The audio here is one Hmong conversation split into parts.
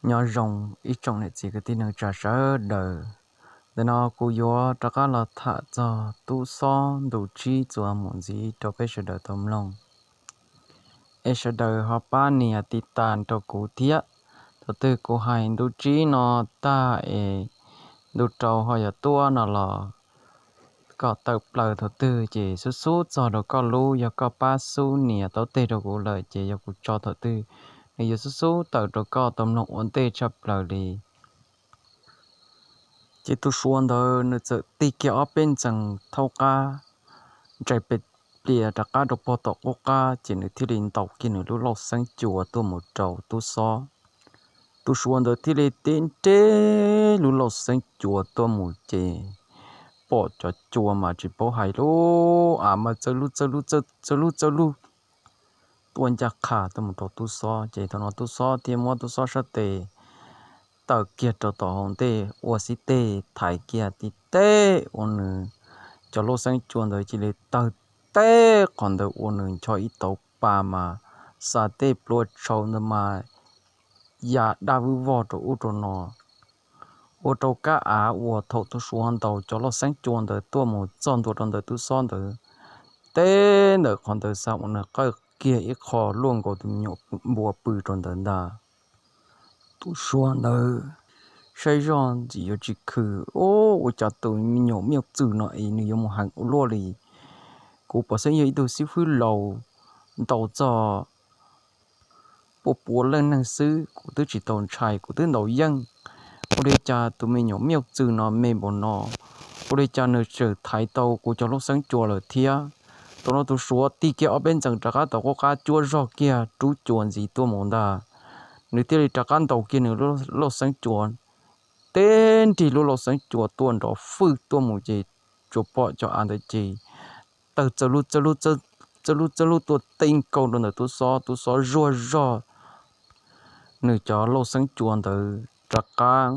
Nyob zoo ib tsoom niam txiv kwv tij neej tsa sawv daws. Ntawm no kuv yuav rov qab los tham txog tub xob ntu tsib txuas mus ntxiv rau peb sawv daws tau mloog, es sawv daws ho pab nias tiv tas rau kuv thiab. Thaum twg kuv hais ntu tsib no tag es ntu rau ho yuav tuaj no los kom tawm plaws thaum twg ces xub xub txog rau koj lub, yog koj pab xub nias tau teg rau kuv lawm ces yog kuv tso thaum twg nws yuav xub xub tawm rau koj tau mloog ua ntej tshaj plaws li. Ces tus Suav ntawd nws txawm tig kiag ob peb ntxees thaub qab, ntsais pes pliag rov qab rau pog tom qub qab ces nws thiaj li ntaus kiag nws lub lauj xeeb cua tuaj mus rau tub xob. Tus Suav ntawd thiaj li tib nreb lub lauj xeeb cua tuaj mus ces pom cov cua mas tsis paub hais lub av mas txawj lub txawj lub txawj lub txawj lub tuaj ncaj qha tuaj mus rau tub xob. Ces thaum no tub xob thiaj muab tub xob sab tes taw kiag rau tom hauv ntej ua xib teg thaiv kiag tib teg ua nws cov lauj xeeb cua ntawd cia li tawg teb qhov ntawd ua nws ncho ib tauv pa mas xa tej plua tshau ntawd mas ya daj vwj voj rau ub rau no, ua rau kab av uas thaum tus Suav ntaus cov lauj xeeb cua ntawd tuaj mus txog ntua rau ntawm tub xob ntawd, teb ntawm qhov ntawd xa ua nws qawj kiag ib qho luaj nkaus tus me nyuam npua pw rau ntawd ntag. Tus Suav ntawd saib zoj ntxim yuav tsis khw, ua cas tus me nyuam miauj txwm no es nws yuav mus heev ua luaj li. Kuv pom xeeb yog ib tug xib fwb laus ntaus txog pua puav leej neeg xwb, kuv twb tsis tau ntshai, kuv twb ntaus yeej. Ua li cas tus me nyuam miauj txwm no me npaum no, ua li cas nws tseem thaiv tau kuv cov lauj xeeb cua lawm thiab. Thaum no tus Suav tig kiag ob peb ntxees rov qab tom qub qab cuab zog kiag rub cua ntxiv tuaj mus ntag, nws thiaj li rov qab ntaus kiag nws lauj xeeb cua, teb nrig lub lauj xeeb cua tuaj nrov fwj tuaj mus ces tsuas pom cov av ntawd ces tawg txawj lub txawj lub txawj lub txawj lub tuaj teb nkaus rau ntawm tub xob, tub xob zuag zog nws cov lauj xeeb cua ntawd rov qab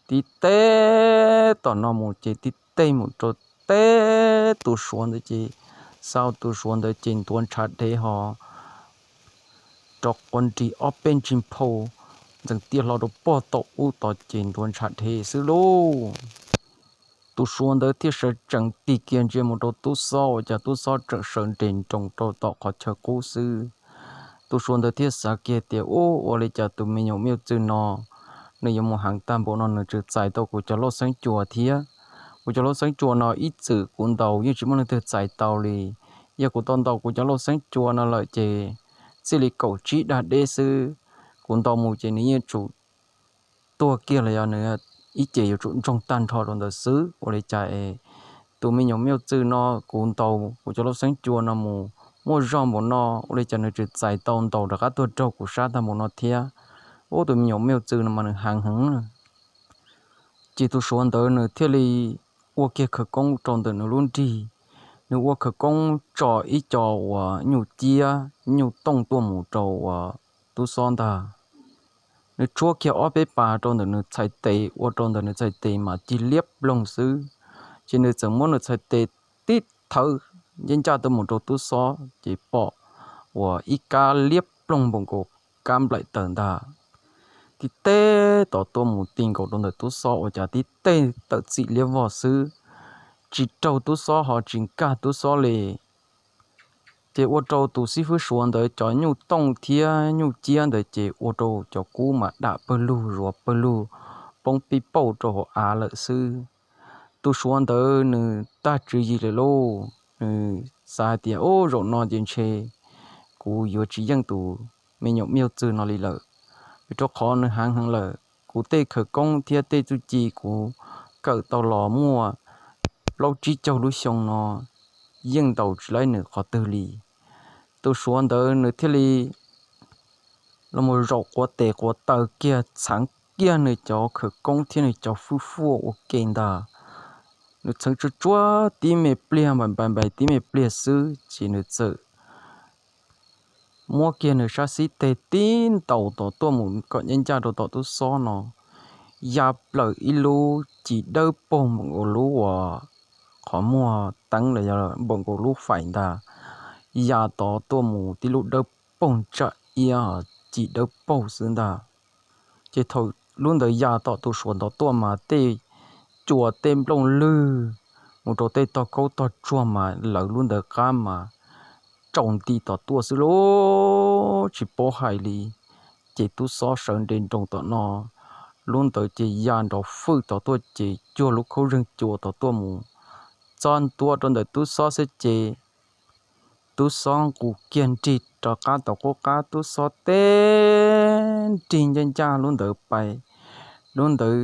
tib teg tom no mus ces tib teg mus rau teb tus Suav ntawd ces xa tus Suav ntawd ces ntuav ntshav dhev ho rov quav nris ob peb ntsis nphau ntxees tiaj hlo rau pog tom ub tod ces ntuav ntshav dhev xwb lauj. Tus Suav ntawd thiaj sawv tsees tig kiag ntsia mus rau tub xob ua cas tub xob tseem sawv nres nroos rau tom qhov chaw qub xwb. Tus Suav ntawd thiaj xav kiag tias, Ub, ua li cas tus me nyuam miauj txwm no nws yuav mus heev tag npaum no nws tseem txais tau kuv cov lauj xeeb cua thiab? Kuv cov lauj xeeb cua no ib txwm kuv ntaus yeej tsis muaj leej twg txais tau li. Yog kuv tau ntaus kuv cov lauj xeeb cua no lawm ces txij li kaum tsib dag deb xwb, kuv ntaus mus ces nws yeej tsum tuag kiag los yog nws ib ce yuav tsum ntsoog tag nrho rau ntawd xwb. Ua li cas es tus me nyuam miauj txwm no kuv ntaus kuv cov lauj xeeb cua no mus muaj zog npaum no, ua li cas nws tseem txais tau ntaus rov qab tuaj raug kuv sab tag npaum no thiab? Ub, tus me nyuam miauj txwm no mas nws heev heev. Ces tus Suav ntawd nws thiaj li ua kiag khawv koob rau ntawm nws lub nrig, nws ua khawv koob tso ib co uas nyuj ciab nyuj tooj tuaj mus rau uas tub xob ntag. Nws tshuab kiag ob peb pas rau ntawm nws txhais tes ua rau ntawm nws txhais tes mas cig liab ploog xwb. Ces nws txawm muab nws txhais tes tib thawb ncaj ncaj tuaj mus rau tub xob ces pom uas ib kab liab ploog npaum nkaus kab nplaim taws ntag. Tib teg tod tuaj mus ti nkaus rau ntawm tub xob ua cas tib teg tawm txim liab vog xwb, tsis raug tub xob ho tsis nkag tub xob li. Ces ua rau tus xib fwb Suav ntawd cov nyuj tooj thiab nyuj ciab ntawd ces ua rau cov kub mas dam pawg lug zuav pawg lug poob pib pauj rau hauv av lawm xwb. Tus Suav ntawd nws tag tswv yim lawm lauj, nws xav hais tias, Ub, zaum no ces ntshe kuv yuav tsis yeej tus me nyuam miauj txwm no li lawm, vim rau qhov nws heev heev lawm. Kuv tej khawv koob thiab tej txuj ci kuv kawm tau los muaj plaub tsib caug lub xyoo no yeej ntaus tsis laib nws qhov twg li. Tus Suav ntawd nws thiaj li los mus zaum quav tes quav taw kiag txheev kiag nws cov khawv koob thiab nws cov fwj fuaj ua ke ntag. Nws txheev tsuag tsuag tib me pliag, npais npais npais tib me pliag xwb ces nws txawm muab kiag nws sab xib teg tib ntaus tod tuaj mus kom ncaj ncaj rau tom tub xob no, ya plaws ib lub ci dawb paug npaum nkaus lub uas qhov muag teeb los yog npaum nkaus lub faim ntag, ya tod tuaj mus tib lub dawb paug ntsaj iab ci dawb paug xwb ntag. Ces thaum lub ntawd ya tom tus suav ntawd tuaj mas tej cua tej nplooj lwg mus rau tej tog khaub tog tsuag mas lawv lub ntawd qab mas tsaus nti tom tuaj xwb lauj, tsis paub hais li. Ces tub xob sawv nres nroos tom no, lub ntawd ces ya nrov fwj tom tuaj ces cuag lub khaub zeeg cua tom tuaj mus txog ntua rau ntawm tub xob xwb ces tub xob nqus kiag nrig rov qab tom qub qab, tub xob teb nrig ncaj ncaj lub ntawd pais, lub ntawd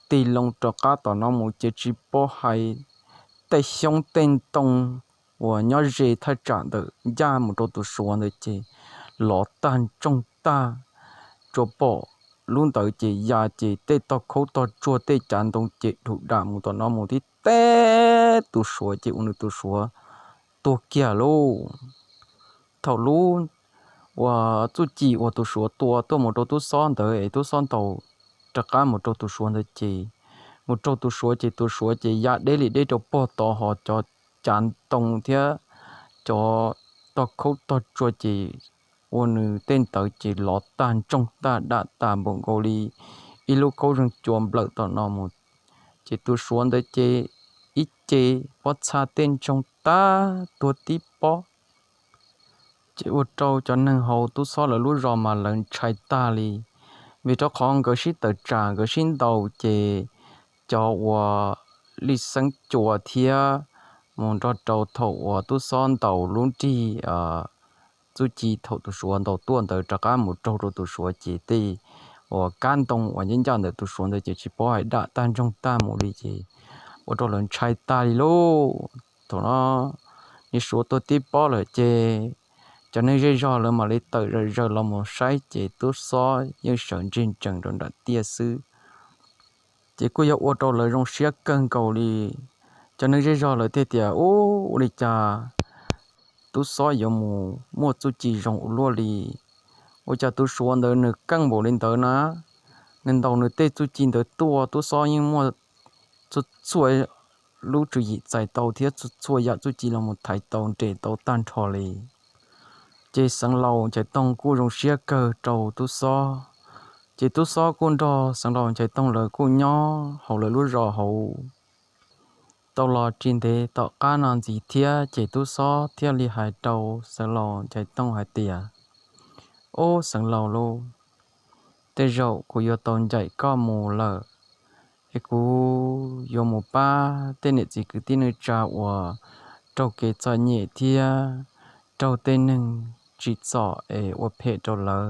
tig loo rov qab tom no mus ces tsis paub hais tej xyoob tej ntoo uas nyob ze thaj tsam ntawm ncaj mus rau tus suav ntawd ces lov tag ntsoog tag, tsuas pom lub ntawd ces ya ces tej tog khaub tog tsuag tej cav ntoo ces dhum dam mus tom no mus tib teb tus suav ces ua nws tus suav tuag kiag lauj. Thaum lub uas txuj ci uas tus suav tua tuaj mus rau tub xob ntawd es tub xob ntaus rov qab mus rau tus suav ntawd ces mus rau tus suav ces tus suav ces ya deb li deb rau pog tod, ho cov cav ntoo thiab cov tog khaub tog tsuag ces ua nws tej ntawd ces lov tag ntsoog tag dam tas npaum nkaus li ib lub khaub zeeg cua nplawm tom no mus. Ces tus suav ntawd ces ib ce pob txha tej ntsoog tag tuag tib pob. Ces ua rau cov neeg hauv tub xob lawv lub zos mas lawv ntshai tag li, vim rau qhov nkawd sib tawm tsam nkawd sib ntaus ces cov uas lij xeeb cua thiab mus nrog rau thaum uas tub xob ntaus lub nrig txuj ci thaum tus suav ntaus tuaj ntawd rov qab mus raug rau tus suav ces tej uas kab ntoo uas ncaj ncaj ntawm tus suav ntawd ces tsis paub hais dam tag ntsoog tag mus li ces ua rau lawv ntshai tag li lauj. Thaum no niag suav tuag tib pob lawm ces cov neeg zej zog lawv mam li tawm zom zaws los mus saib ces tub xob yeej sawv ntseg ntsees rau nram tiaj xwb. Ces kuj yog ua rau lawv zoo siab kawg nkaus li. Cov neeg zej zog lawv thiaj tias, Ub, ua li cas tub xob yuav mus muaj txuj ci zoo ua luaj li? Ua cas tus suav ntawd nws keej npaum li ntawd na? Nws ntaus nws tej txuj ci ntawd tuaj, tub xob yeej muaj txhua txhua lub tswv yim txais tau thiab txhua txhua yam txuj ci los mus thaiv tau nres tau tag nrho li. Ces xeev laus Nchaiv Toog kuj zoo siab kawg rau tub xob. Ces tub xob kuj nrog xeev laus Nchaiv Toog lawv kuj nyob hauv lawv lub zos hauv tau los tsis ntev tom qab no ntxiv thiab ces tub xob thiaj li hais rau xeev laus Nchaiv Toog hais tias, Ub, xeev laus lauj, tej zaum kuv yuav tau ncaim koj mus lawm, es kuv yuav mus pab tej niam txiv kwv tij neej tsa uas raug kev txom nyem thiab raug tej neeg tsim txom es ua phem rau lawv,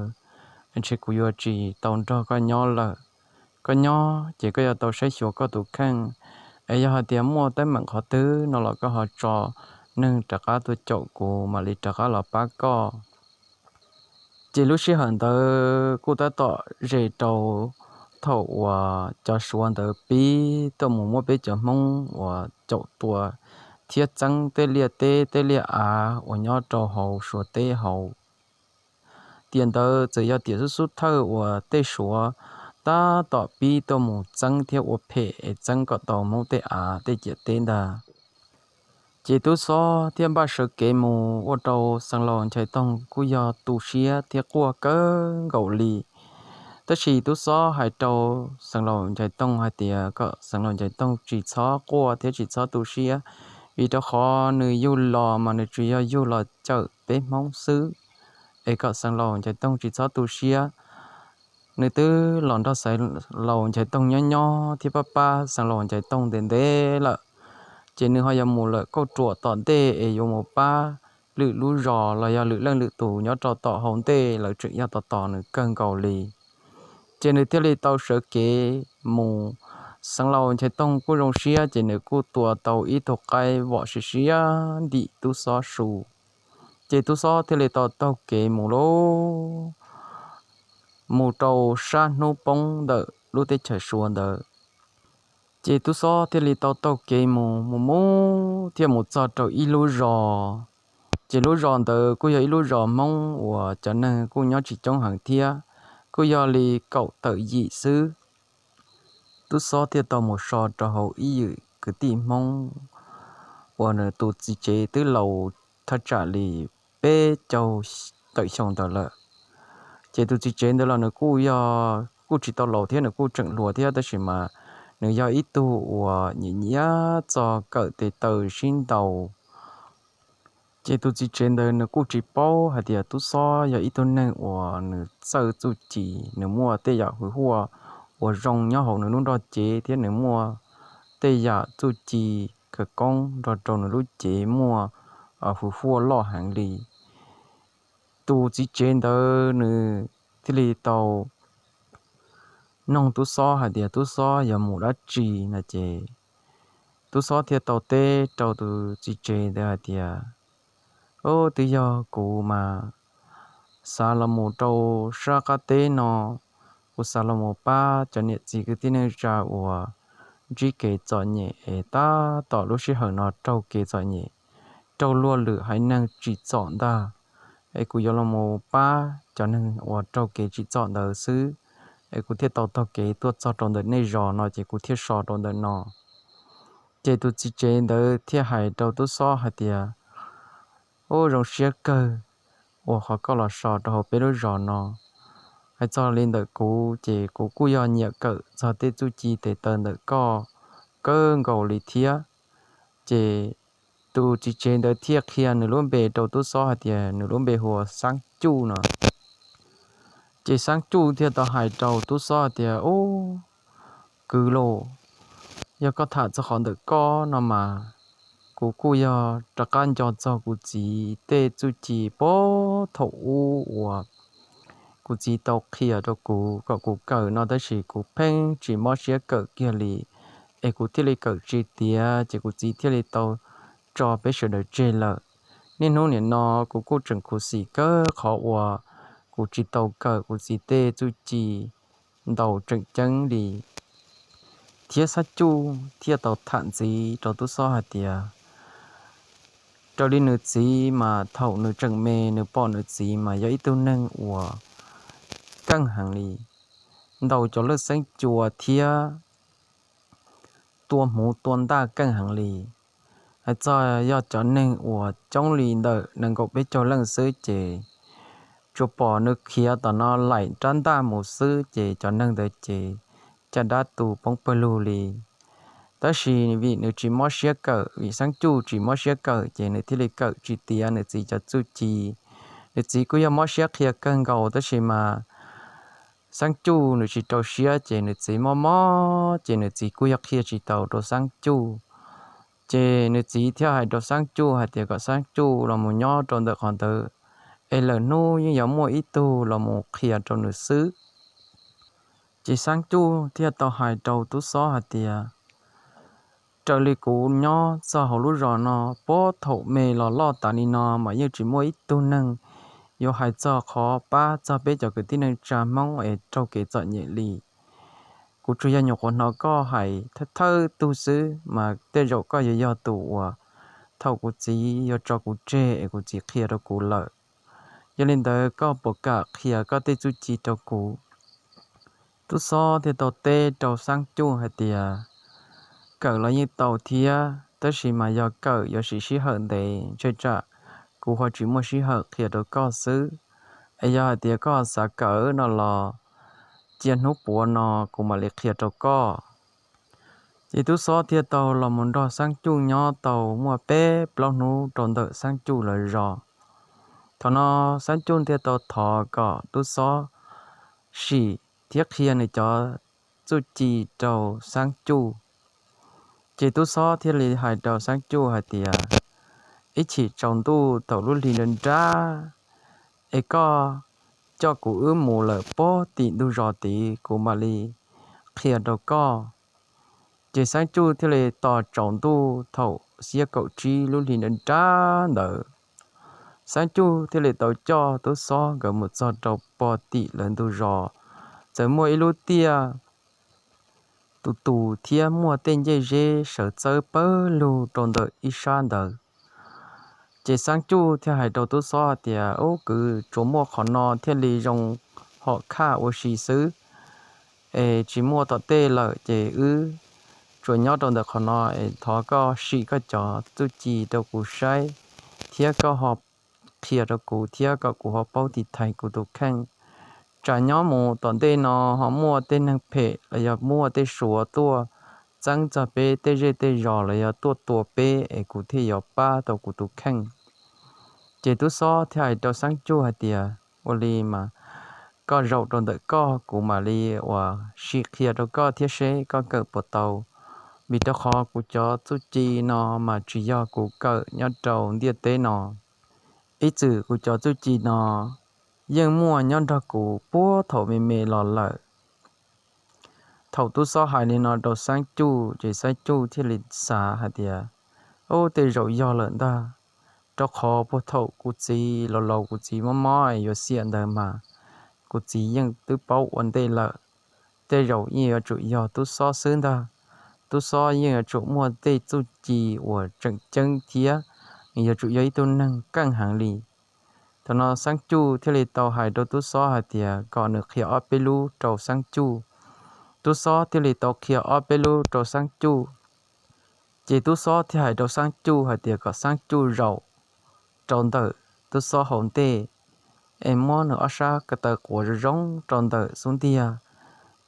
ntshe kuv yuav tsis tau nrog koj nyob lawm. Koj nyob ces koj yuav tau saib xyuas koj tus kheej, es yog hais tias muaj teeb meem qhov twg no los koj ho tso neeg rov qab tuaj caum kuv mam li rov qab los pab koj. Ces lub sij hawm ntawd kuj tab tom ze rau thaum uas cov suav ntawd pib tuaj mus muab peb cov Hmoob uas caum tua thiab txeeb tej liaj teb tej liaj av uas nyob rau hauv suav teb hauv. Tiam ntawd txawm yog tiam xub xub thawj uas tej suav tab tom pib tuaj mus txeeb thiab ua phem es txeeb kom tau Hmoob tej av tej ciam teb ntag. Ces tub xob thiaj npaj sawv kev mus ua rau xeev laus Nchaiv Toog kuj yog tu siab thiab quaj kawg nkaus li. Tab sis tub xob hais rau xeev laus Nchaiv Toog hais tias kom xeev laus Nchaiv Toog tsis txhob quaj thiab tsis txhob tu siab, vim rau qhov nws yug los mas nws tsuas yog yug los cawm peb Hmoob xwb, es kom xeev laus Nchaiv Toog tsis txhob tu siab. Nws twb los nrog xeev laus Nchaiv Toog nyob nyob thiab pab pab xeev laus Nchaiv Toog ntev ntev lawm, ces nws ho yuav mus lawm kauj ruam tom ntej es yuav mus pab lwm lub zos los yog lwm leej lwm tus nyob rau tom hauv ntej lawv tseem yog tos tos nws kawg nkaus li. Ces nws thiaj li tau sawv kev mus. Xeev laus Nchaiv Toog kuj zoo siab ces nws kuj tua tau ib tug qaib vom siab siab ntim tub xob su. Ces tub xob thiaj li tau taug kev mus lauj, mus rau sab hnub poob ntawm lub teb chaws suav ntawd. Ces tub xob thiaj li tau taug kev mus mus mus thiaj mus txog rau ib lub zos. Ces lub zos ntawd kuj yog ib lub zos Hmoob uas cov neeg kuj nyob tsis coob heev thiab, kuj yog li kaum tawm yim xwb. Tub xob thiaj tau mus so rau hauv ib yim kwv tij Hmoob uas nws tus txiv tsev twb laus thaj tsam li peb caug tawm xyoo ntawd lawm. Ces tus txiv tsev ntawd los nws kuj yog kuj tsis tau laus thiab, nws kuj tseem hluas thiab, tab sis mas nws yog ib tug uas nyiam nyiam txog kawm tes taw sib ntaus. Ces tus txiv tsev ntawd nws kuj tsis paub hais tias tub xob yog ib tug neeg uas nws txawj txuj ci, nws muaj tej yam hwv huaj uas zoo nyob hauv nws lub nrog cev thiab nws muaj tej yam txuj ci khawv koob nrog rau nws lub cev muaj hwv huaj loj heev li. Tus txiv tsev ntawd nws thiaj li tau noog tub xob hais tias tub xob yuav mus dab tsi no ces tub xob thiaj tau teb rau tus txiv tsev ntawd hais tias, Ub, twb yog kuv mas xav los mus rau sab qab teb no, kuv xav los mus pab cov niam txiv kwv tij neej tsa uas ntsib kev txom nyem es tab tom lub sij hawm no raug kev txom nyem, raug luag lwm haiv neeg tsim txom ntag. Es kuv yuav los mus pab cov neeg uas raug kev tsim txom ntawd xwb, es kuv thiaj tau taug kev tuaj txog rau ntawm nej zos no ces kuv thiaj so rau ntawm no. Ces tus txiv tsev ntawd thiaj hais rau tub xob hais tias, Ub, zoo siab kawg uas qhov koj los so rau hauv peb lub zos no. Hais txog li ntawm kuv ces kuv kuj yog nyiam kawm txog tej txuj ci tes taw ntawm koj kawg nkaus li thiab. Ces tus txiv tsev ntawd thiaj qhia nws lub npe rau tub xob hais tias nws lub npe hu ua Xeeb Cuj no. Ces Xeeb Cuj thiaj tau hais rau tub xob hais tias, Ub, kwv los, yog koj tham txog qhov ntawm koj no mas kuv kuj yog rov qab nco txog kuv txiv tej txuj ci puag thaum ub uas kuv txiv tau qhia rau kuv kom kuv kawm no, tab sis kuv pheej tsis mob siab kawm kiag li, es kuv thiaj li kawm tsis tiav ces kuv txiv thiaj li tau tso peb sawv daws tseg lawm. Niaj hnub nim no kuv kuj tseem khuv xim kawg qhov uas kuv tsis tau kawm kuv txiv tej txuj ci ntau tseem ceeb li. Thiab Xeeb Cuj thiaj tau tham ntxiv rau tub xob hais tias, raws li nws txiv mas thaum nws tseem me nws pom nws txiv mas yog ib tug neeg uas keej heev li, ntaus cov lawj xeeb cua thiab tua hmuv tua ntaj keej heev li. Hais txog yog cov neeg uas coob li ntawm nees nkaum peb caug leej xwb ces tsuas pom nws khiav tom no laim rab ntaj mus xwb ces cov neeg ntawd ces caj dab tu poob pawg lug li. Tab sis vim nws tsis mob siab kawm, vim Xeeb Cuj tsis mob siab kawm ces nws thiaj li kawm tsis tiav nws txiv cov txuj ci. Nws txiv kuj yog mob siab qhia kawg nkaus tab sis mas Xeeb Cuj nws tsis rau siab ces nws txiv mob mob ces nws txiv kuj yog qhia tsis tau rau Xeeb Cuj. Ces nws txiv thiaj hais rau Xeeb Cuj hais tias kom Xeeb Cuj los mus nyob rau ntawm qhov ntawd, es lwm hnub yeej yuav muaj ib tug los mus qhia rau nws xwb. Ces Xeeb Cuj thiaj tau hais rau tub xob hais tias, raws li kuv nyob txog hauv lub zos no puag thaum me los loj tas li no mas yeej tsis muaj ib tug neeg yuav hais txog qhov pab txog peb cov kwv tij neej tsa Hmoob es raug kev txom nyem li. Kuv tsuas yog nyuam qhuav hnov koj hais thawj thawj tug xwb mas tej zaum koj yuav yog tus uas thaum kuv txiv yuav tso kuv tseg es kuv txiv qhia rau kuv lawm. Yog li ntawd koj puas kam qhia koj tej txuj ci rau kuv? Tub xob thiaj tau teb rau Xeeb Cuj hais tias, kawm los yeej tau thiab, tab sis mas yog kawm yuav siv sij hawm ntev, ntshe tsam kuv ho tsis muaj sij hawm qhia rau koj xwb. Es yog hais tias koj xav kawm no los cia hnub puav no kuv mam li qhia rau koj. Ces tub xob thiaj tau los mus nrog Xeeb Cuj nyob tau muaj peb plaub hnub rau ntawm Xeeb Cuj lawv zos. Thaum no Xeeb Cuj thiaj tau thov kom tub xob sim thiab qhia nws cov txuj ci rau Xeeb Cuj. Ces tub xob thiaj li hais rau Xeeb Cuj hais tias, ib chim tsaus ntuj thaum lub hli nra nrab, es koj coj kuv wb mus lawm puag tim ntug zos tid kuv mam li qhia rau koj. Ces Xeeb Cuj thiaj li tos tsaus ntuj thaum xiab kaum tsib lub hli nra nrab ntawd, Xeeb Cuj thiaj li tau coj tub xob nkawd mus txog rau puag tim lawv ntug zos. Txawm muaj ib lub tiaj tus tus thiab muaj tej ncej zeb sawv txawb pawg lug rau ntawm ib sab ntawd. Ces Xeeb Cuj thiaj hais rau tub xob tias, ub kwv, tsuas muaj qhov no thiaj li zoo hom khaj ua si xwb, es tsis muaj tom tej lawm ces wb tsuas nyob rau ntawm qhov no es thov koj sim koj cov txuj ci rau kuv saib, thiab koj ho qhia rau kuv thiab kom kuv ho paub tiv thaiv kuv tus kheej. tsam nyob mus tom ntej no ho muaj tej neeg phem los yog muaj tej suav tuaj txeeb txog peb tej zej tej zos los yog tuaj tua peb es kuv thiaj yuav pab tau kuv tus kheej. Ces tub xob thiaj hais rau xeeb cuj hais tias, ua li mas koj zaum rau ntawm koj, kuv mam li uas sim qhia rau koj thiab seb koj kawm puas tau. Vim rau qhov kuv cov txuj ci no mas tsis yog kuv kawm nyob rau ntiaj teb no, ib txwm kuv cov txuj ci no yeej muaj nyob nrog kuv puag thaum me me los lawm. Thaum tub xob hais li no rau xeeb cuj ces xeeb cuj thiaj li xav hais tias, ub, tej zaum yog lawm ntag, rau qhov puag thaum kuv txiv laus laus, kuv txiv mob mob yuav xiam ntawd mas kuv txiv yeej twb paub ua ntej lawm. Tej zaum yeej yuav tsum yog tub xob xwb ntag. Tub xob yeej yuav tsum muaj tej txuj ci uas tseem ceeb thiab nws yuav tsum yog ib tug neeg keej heev li. Thaum no xeeb cuj thiaj li tau hais rau tub xob hais tias kom nws qhia ob peb lub rau xeeb cuj. Tub xob thiaj li tau qhia ob peb lub rau xeeb cuj. Ces tub xob thiaj hais rau xeeb cuj hais tias kom xeeb cuj zaum rau ntawm tub xob hauv ntej, es muab nws ob sab ko taw quav zoo zoo rau ntawm xub ntiag,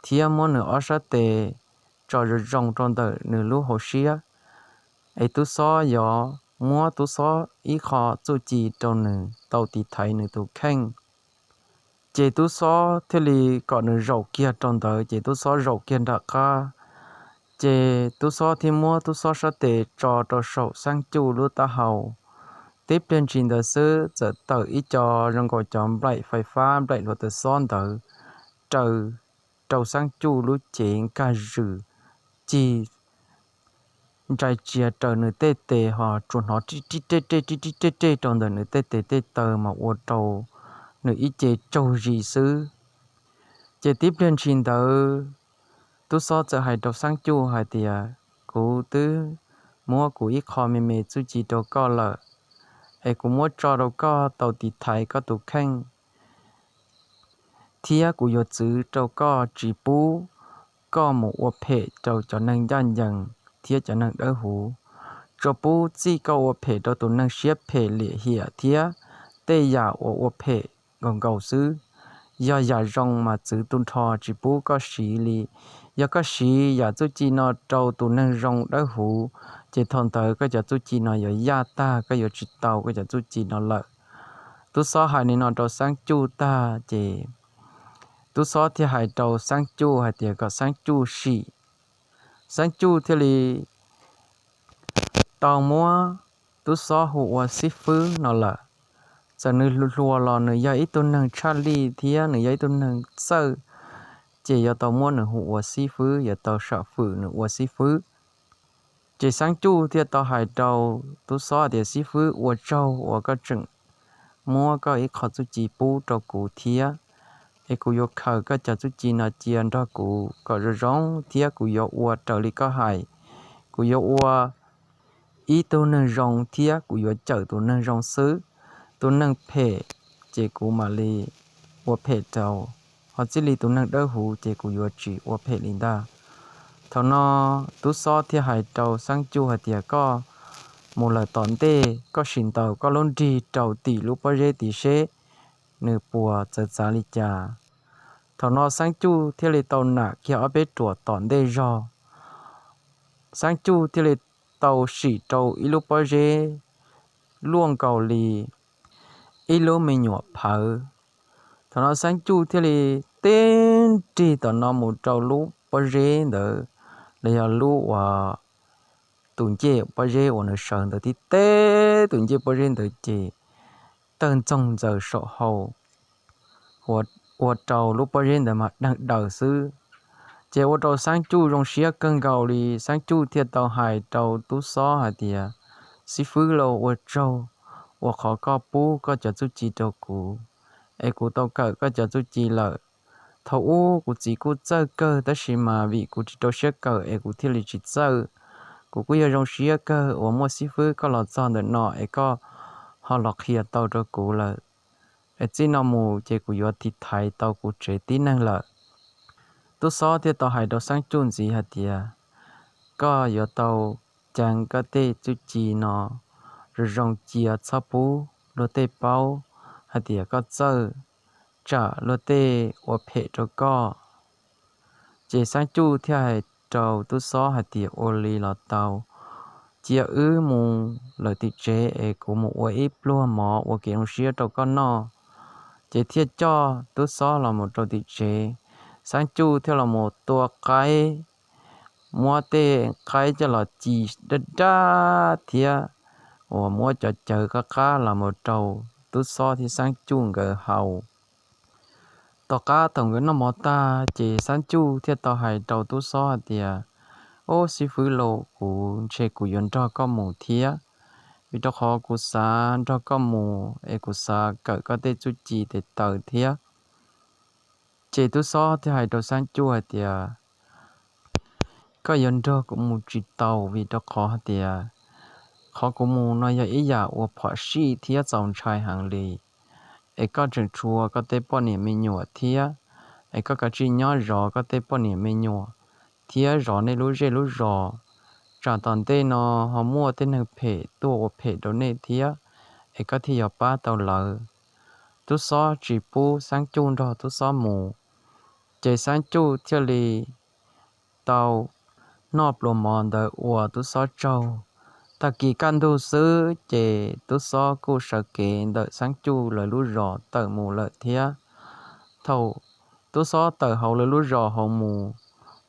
thiab muab nws ob sab tes tso zoo zoo rau ntawm nws lub hauv siab, es tub xob yuav muab tub xob ib qho txuj ci rau nws tau tiv thaiv nws tus kheej. Ces tub xob thiaj li kom nws zaum kiag rau ntawd, ces tub xob zaum kiag nram qab. Ces tub xob thiaj muab tub xob sab tes tso rau saum xeeb cuj lub taub hau. Tib pliag ntshis ntawd xwb txawm tawm ib co zoo nkaus cov nplaim fais fab, nplaim hluav taws xob ntawd raws rau xeeb cuj lub cev nkag zws cig ntsais tsias raws nws tej tes, ho tsuas hnov ri ri rej rej ri ri rej rej rau ntawm nws tej tes tej taw mas ua rau nws ib ce tsaug zis xwb. Ces tib pliag ntshis ntawd tub xob txawm hais rau xeeb cuj hais tias, kuv twb muab kuv ib qho me me txuj ci rau koj lawm, es kuv muab tso rau koj tau tiv thaiv koj tus kheej, thiab kuv yuav txwv rau koj tsis pub koj mus ua phem rau cov neeg ncaj ncees thiab cov neeg dawb huv. Tsuas pub txij koj ua phem rau tus neeg siab phem liam hiam thiab tej yam uas ua phem nkaus nkaus xwb. Yog yam zoo mas txwv tu nrho tsis pub koj siv li. Yog koj siv yam txuj ci no rau tus neeg zoo dawb huv, ces thaum ntawd koj cov txuj ci no yuav yaj tag, koj yuav tsis tau koj cov txuj ci no lawm. Tub xob hais li no rau xeeb cuj tag ces tub xob thiaj hais rau xeeb cuj hais tias kom xeeb cuj sim. Xeeb cuj thiaj li tau muab tub xob hu ua xib fwb no lawm. Txawm nws hluas los nws yog ib tug neeg tshaj lij thiab nws yog ib tug neeg txawj, ces yuav tau muab nws hu ua xib fwb, yuav tau sam fwm nws ua xib fwb. Ces xeeb cuj thiaj tau hais rau tub xob tias, xib fwb, ua tsaug uas koj tseem muab koj ib qho txuj ci pub rau kuv thiab, es kuv yuav khaws koj cov txuj ci no cia nrog kuv kom zoo zoo thiab kuv yuav ua raws li koj hais. Kuv yuav ua ib tug neeg zoo thiab kuv yuav cawm tus neeg zoo xwb. Tus neeg phem ces kuv mam li ua phem rau, ho txij li tus neeg dawb huv ces kuv yuav tsis ua phem li ntag. Thaum no tub xob thiaj hais rau xeeb cuj hais tias, koj mus lawm tom ntej koj sim ntaus koj lub nrig rau tim lub pob zeb tid seb nws puas txawv txav li cas. Thaum no xeeb cuj thiaj li tau nam kiag ob peb ruam tom ntej zog. Xeeb cuj thiaj li tau sim rau ib lub pob zeb luaj nkaus li ib lub me nyuam phawv. Thaum no xeeb cuj thiaj li tib nrig tom no mus rau lub pob zeb ntawd, los yog lub uas tus ncej pob zeb uas nws sawv ntawd, tib teb tus ncej pob zeb ntawd ces tawg ntxoog ntxaws saum hau, ua rau lub pob zeb ntawd mas deeg daws xwb. Ces ua rau xeeb cuj zoo siab kawg nkaus li, xeeb cuj thiaj tau hais rau tub xob hais tias, xib fwb lauj, ua tsaug uas qhov koj pub koj cov txuj ci rau kuv, es kuv tau kawm koj cov txuj ci lawm. Thaum ub kuv txiv kuj txawj kawg tab sis mas vim kuv tsis rau siab kawm es kuv thiaj li tsis txawj. Kuv kuj yog zoo siab kawg uas muaj xib fwb koj los txog ntawm no es koj ho los qhia tau rau kuv lawm. Es txij no mus ces kuv yuav tiv thaiv tau kuv tsev tib neeg lawm. Tub xob thiaj tau hais rau xeeb cuj ntxiv hais tias, koj yuav tau ceev koj tej txuj ci no zoo zoo cia, txhob pub luag tej paub hais tias koj txawj tsam luag tej ua phem rau koj. Ces Xaab Cuj thiaj hais rau tub xob hais tias, Ua li los tau, cia wb mus lawm tim tsev es kuv mus ua ib pluag mov ua kev zoo siab rau koj noj. Ces thiaj coj tub xob los mus rau tim tsev. Xaab Cuj thiaj los mus tua qaib, muab tej qaib coj los ci daj daj thiab uas muab cov cawv qab qab los mus rau tub xob thiab Xaab Cuj nkawd haus. Tom qab thaum nkawd noj mov tag ces Xaab Cuj thiaj tau hais rau tub xob hais tias, Ob, xib fwb laus, kuv ntshe kuv yuav nrog koj mus thiab, vim rau qhov kuv xav nrog koj mus es kuv xav kawm koj tej txuj ci tes taw thiab. Ces tub xob thiaj hais rau Xaab Cuj hais tias, Koj yuav nrog kuv mus tsis tau, vim rau qhov hais tias qhov kuv mus no yog ib yam uas phom sij thiab txaus ntshai heev li. Es koj tseem tshuav koj tej poj niam me nyuam thiab, es koj kav tsij nyob zov koj tej poj niam me nyuam thiab zov nej lub zej lub zos. Tsam tom ntej no ho muaj tej neeg phem tuaj ua phem rau nej thiab, es koj thiaj yuav pab tau lawv. Tub xob tsis pub Xaab Cuj nrog tub xob mus, ces Xaab Cuj thiaj li tau noj pluas mov ntawd ua tub xob tsaug. Tag kis kaj ntug xwb ces tub xob kuj sawv kev ntawm Xaab Cuj lawv lub zos tawm mus lawm thiab. Thaum tub xob tawm hauv lawv lub zos hauv mus,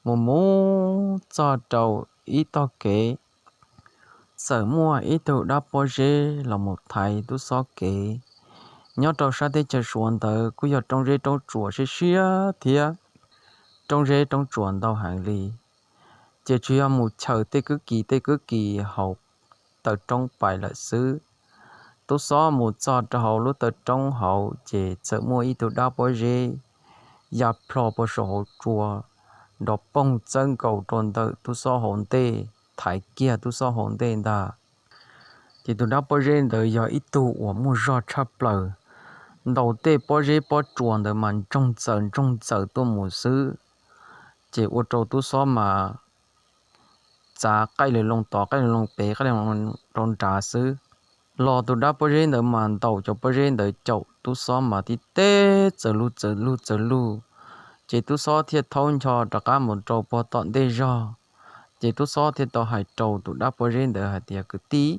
mus mus txog rau ib tog kev, txawm muaj ib tug dab pob zeb los mus thaiv tub xob kev. Nyob rau sab teb chaws Suav ntawd kuj yog roob zeb roob tsuas siab siab thiab, roob zeb roob tsuas ntau heev li. Ces tsuas yog mus chaws tej kwb kis tej kwb kis hauv taw roob pais lawm xwb. Tub xob mus txog rau hauv lub taw roob hauv ces txawm muaj ib tug dab pob zeb ya plho puag saum hauv tsua, nrov poog txawb nkaus rau ntawm tub xob hauv ntej, thaiv kiag tub xob hauv ntej ntag. Ces tus dab pob zeb ntawd yog ib tug uas muaj zog tshaj plaws, ntaus tej pob zeb pob tsuas ntawd mas ntsoog txaws ntsoog txaws tuaj mus xwb. Ces ua rau tub xob mas txav qaij loo tod qaij loo pem qaij loo rau nrad xwb. Los tus dab pob zeb ntawd mas ntaus cov pob zeb ntawd caum tub xob mas tib teb txawv lug txawv lug txawv lug. Ces tub xob thiaj thaub ncho rov qab mus rau puag tom ntej zog. Ces tub xob thiaj tau hais rau tus dab pob zeb ntawd hais tias, Kwv tij,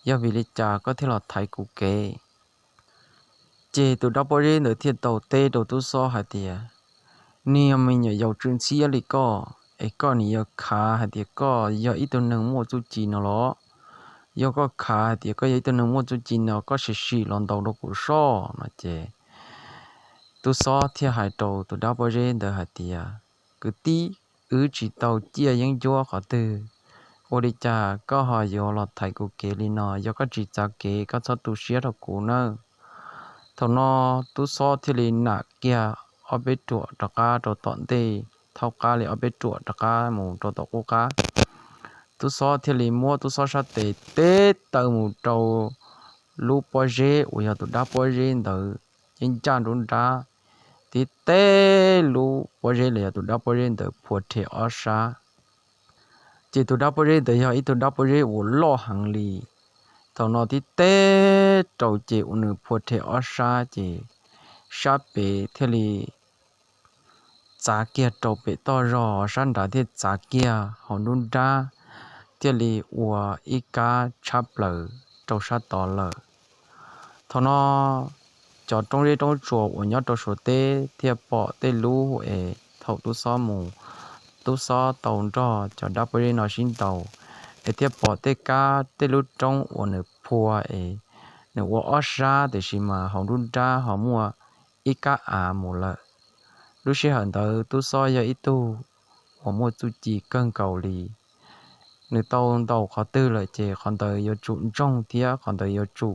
yog vim li cas koj thiaj los thaiv kuv kev? Ces tus dab pob zeb ntawd thiaj tau teb rau tub xob hais tias, Niag me nyuam yaus tsw ntxhiab li koj, es koj nim yog khav hais tias koj yog ib tug neeg muaj txuj ci no los? Yog koj khav hais tias koj yog ib tug neeg muaj txuj ci no koj sim sim los ntaus rau kuv soj no. Ces tub xob thiaj hais rau tus dab pob zeb ntawd hais tias, Kwv tij, wb tsis tau ciaj yeeb ncuab qhov twg, ua li cas koj ho yuav los thaiv kuv kev li no? Yog koj tsis txav kev koj txhob tu siab rau kuv nawb. Thaum no tub xob thiaj li nam kiag ob peb ruam rov qab rau tom ntej, thaub qab li ob peb ruam rov qab mus rau tom qub qab. Tub xob thiaj li muab tub xob sab tes teb taw mus rau lub pob zeb uas yog tus dab pob zeb ntawd, yeej ncaj nruab nrab, tib teb lub pob zeb los yog tus dab pob zeb ntawd phua rhe ob sab. Ces tus dab pob zeb ntawd yog ib tug dab pob zeb uas loj heev li. Thaum no tib teb rau ces uas nws phua rhe ob sab ces sab pem thiaj li txav kiag rau pem toj zog, sab nrad thiaj txav kiag hauv nruab nrab, thiaj li ua ib kab tshab plaws rau sab tod lawm. Thaum no cov roob zeb roob tsuas uas nyob rau Suav teb thiaj pom tej lub es thaum tub xob mus, tub xob tau nrog cov dab pob zeb no sib ntaus, es thiaj pom tej kab tej lub roob uas nws phua es nws ua ob sab tiam sis mas hauv nruab nrab ho muaj ib kab av mus lawm. Lub sij hawm ntawd tub xob yog ib tug uas muaj txuj ci kawg nkaus li. Nws tau ntaus qhov twg lawm ces qhov ntawd yuav tsum ntsoog thiab qhov ntawd yuav tsum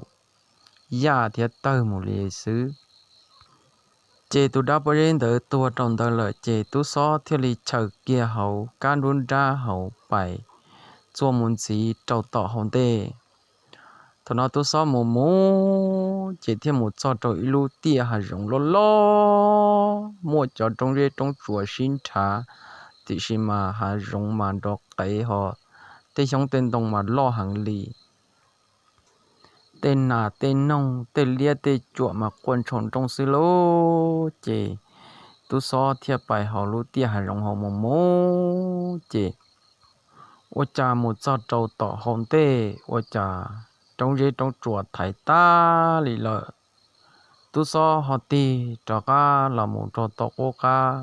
yaj thiab tawg mus li xwb. Ces tus dab pob zeb ntawd tuag rau ntawd lawm ces tub xob thiaj li chaws kiag hauv kab nruab nrab hauv pais txuas mus ntxiv rau tom hauv ntej. Thaum no tub xob mus mus ces thiaj mus txog rau ib lub tiaj hav zoov loj loj, muaj cov roob zeb roob tsuas sib nrhav, tiam sis mas hav zoov mas nrov qev ho tej xyoob tej ntoo mas loj heev li. tej nas tej noog, tej liab tej cuam mas quaj ntshoo nrooj xwb lauj. Ces tub xob thiaj pais hauv lub tiaj hav zoov hauv mus mus ces ua cas mus txog rau tom hauv ntej ua cas roob zeb roob tsuas thaiv tag li lawm. Tub xob ho tig rov qab los mus rau tom qub qab,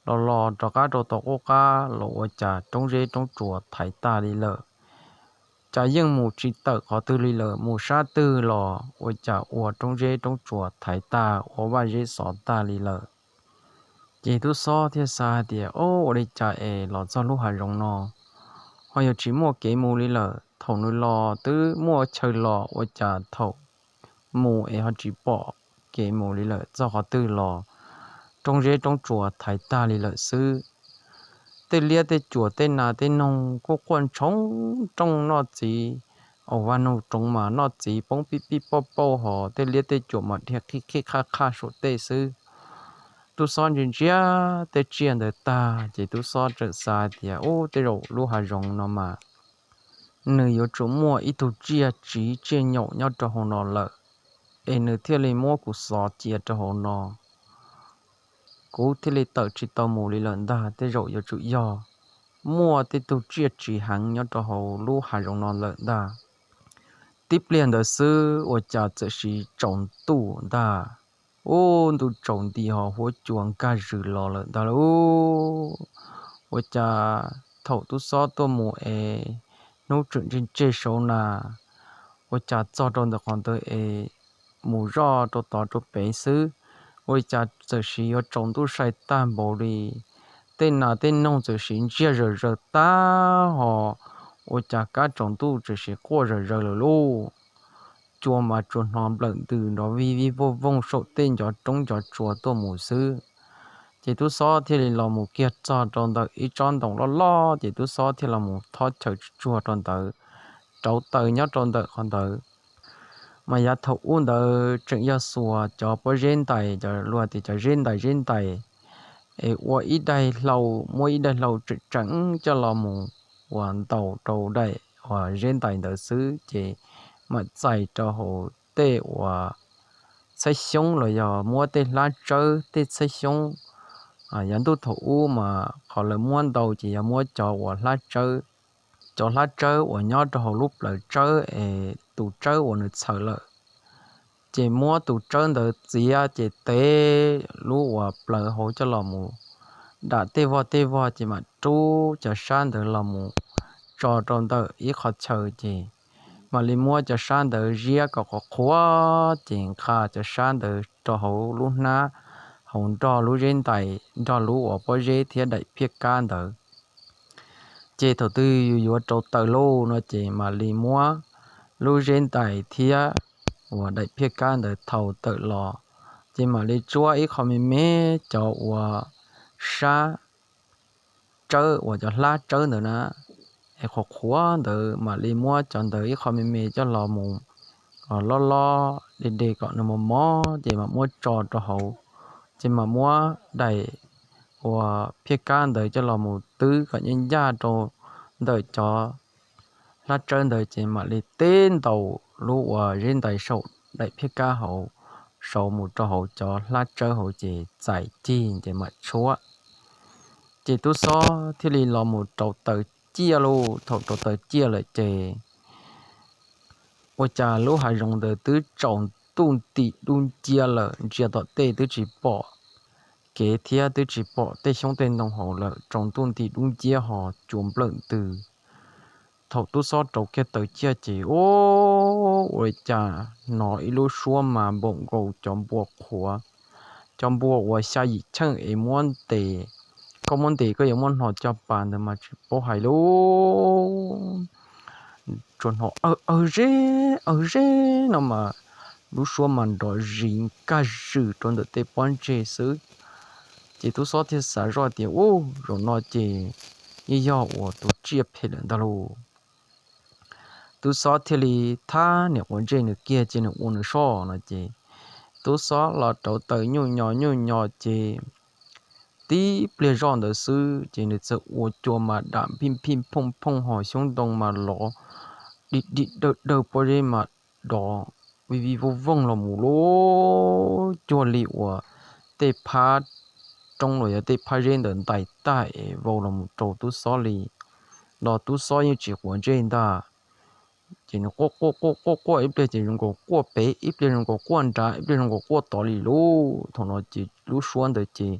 los los rov qab rau tom qub qab los ua cas roob zeb roob tsuas thaiv tag li lawm. Cas yeej mus tsis tawm qhov twg li lawm, mus sab twg los ua cas ua roob zeb roob tsuas thaiv tag, ua vaj zeb xov tag li lawm. Ces tub xob thiaj xav hais tias, Ob, ua li cas es los txog lub hav zoov no ho yuav tsis muaj kev mus li lawm? Thaum nws los twb muaj chaw los, ua cas thaum mus es ho tsis pom kev mus li lawm, txog qhov twg los roob zeb roob tsuas thaiv tag li lawm xwb. Tej liab tej cuam tej nas tej noog kuj quaj ntshoo nrooj noj txiv, ua vaj nug roov mas noj txiv poob pij pij pauj pauj hos tej liab tej cuam mas dhia qhib qhib qhaj qhaj saum tej xwb. Tub xob ntsia ntsia tej tsiaj ntawd tag ces tub xob txawm xav tias, Ub, tej zaum lub hav zoov no mas nws yuav tsum muaj ib tug tsiaj tsiv tsiaj nyaum nyob rau hauv no lawm, es nws thiaj li muab kuv xov cia rau hauv no, kuv thiaj li tawm tsis tau mus li lawm ntag. Tej zaum yuav tsum yog muaj tej tug tsiaj tsiv heev nyob rau hauv lub hav zoov no lawm ntag. Tib pliag ntawd xwb ua cas txawm sis tsaus ntuj ntag. Ub, ntuj tsaus nti ho huab cua nkag zws los lawm ntag lauj. Ua cas thaum tub xob tuaj mus es hnub tseem tseg tseg saud na, ua cas txog rau ntawm qhov ntawd es mus zoj rau tod rau pem xwb, ua cas txawm sis yuav tsaus ntuj sai tag npaum li. Tej nas tej noog txawm sis ntsiag zawm zaws tag hos, ua cas kab tsaus ntuj txawm sis quaj zawm zaws lawm lauj. Cua mas tsuas hnov nplawm ntws nrov vij vij vooj vooj saum tej ncov roob ncov tsua tuaj mus xwb. Ces tub xob thiaj li los mus kiag txog rau ntawm ib tsob ntoo loj loj, ces tub xob thiaj los mus thob chaw tsuag tsuag rau ntawd, rauv taws nyob rau ntawm qhov ntawd. Mas yav thaum ub ntawd tseem yog xuas cov pob zeb ntais, cov luag tias cov zeb ntais zeb ntais, es ua ib daim hlau, muab ib daim hlau tseem tseem coj los mus uas ntaus rau daim uas zeb ntais ntawd xwb, ces mam txais rau hauv tej uas txhaib xyoob los yog muab tej hlab tsawb tej txhaib xyoob. Yav ntuj thaum ub mas qhov lawv muab ntau ces yog muab cov uas hlab tsawb, cov hlab tsawb uas nyob rau hauv lub plawv tsawb es tus tsawb uas nws txhaws lawm, ces muab tus tsawb ntawd txiav ces tev lub uas plawv hauv coj los mus dam tej vog tej vog, ces mam rub cov sab ntawd los mus tso rau ntawm ib qho chaw, ces mam li muab cov sab ntawd ziab kom qhuav qhuav, ces nqa cov sab ntawd rau hauv lub hnab, hauv nrog lub zeb ntais, nrog lub uas pob zeb thiab daim phiaj kab ntawd. Ces thaum twg yus yuav rau taws lauj no ces mam li muab lub zeb ntais thiab uas daim phiaj kab ntawd thau tawm los, ces mam li tsuab ib qho me me cov uas sab tsawb uas cov hlab tsawb ntawd na, es qhuav qhuav ntawd mam li muab cov ntawd ib qho me me coj los mus loj loj de de kom nws mos mos, ces mam muab tso rau hauv, ces mam muab daim uas phiaj kab ntawd coj los mus twb kom ncaj ncaj rau ntawm cov hlab tsawb ntawd, ces mam li teb ntaus lub uas zeb ntais saum daim phiaj kab hauv, saud mus rau hauv cov hlab tsawb hauv ces txais cig ces mam tshuab. Ces tub xob thiaj li los mus rau taws ciaj lauj. Thaum rau taws ciaj lawm ces ua cas lub hav zoov ntawd twb tsaus ntuj nti dub nciab lawm, ntsia tom tej twb tsis pom kev thiab twb tsis pom tej xyoob tej ntoo hauv lawm, tsaus ntuj nti dub nciab ho cua nplawm ntws. Thaum tub xob rau kiag taws ciaj ces, ua cas hnov ib lub suab mas npaum nkaus cov npua qhuav, cov npua uas xya yim cheej es muab ntes, koj muab ntes koj yuav muab hno coj pas ntawd mas tsis paub hais lauj. Tsuas hnov aw aw zeb aw zeb no mas lub suab mas nrov zis nkag zws rau ntawm tej pob ntseg xwb. Ces tub xob thiaj xav zoj tias, ub, zaum no ces yeej yog uas tus tsiaj phem lawm ntag lauj. Tub xob thiaj li thab niam quav ntsej nws kiag ces nws ua nws soj no ces tub xob los rauv taws nyuj nyo nyuj nyo ces tib pliag zoj ntawd xwb ces nws txawm ua cua mas dam phij phij phooj phooj ho xyoob ntoo mas lov dim dim dawg dawg pob zeb mas dov vij vij vooj vooj los mus lub cuag li uas tej phab roob los yog tej phab zeb ntawd ntais tag es vau los mus rau tub xob li. Los tub xob yeej tsis quav ntsej ntag. Ces nws quaj quaj quaj quaj quaj ib pliag ces zoo nkaus quaj pem, ib pliag zoo nkaus quaj nrad, ib pliag zoo nkaus quaj tod li lauj. Thaum no ces lub suab ntawd ces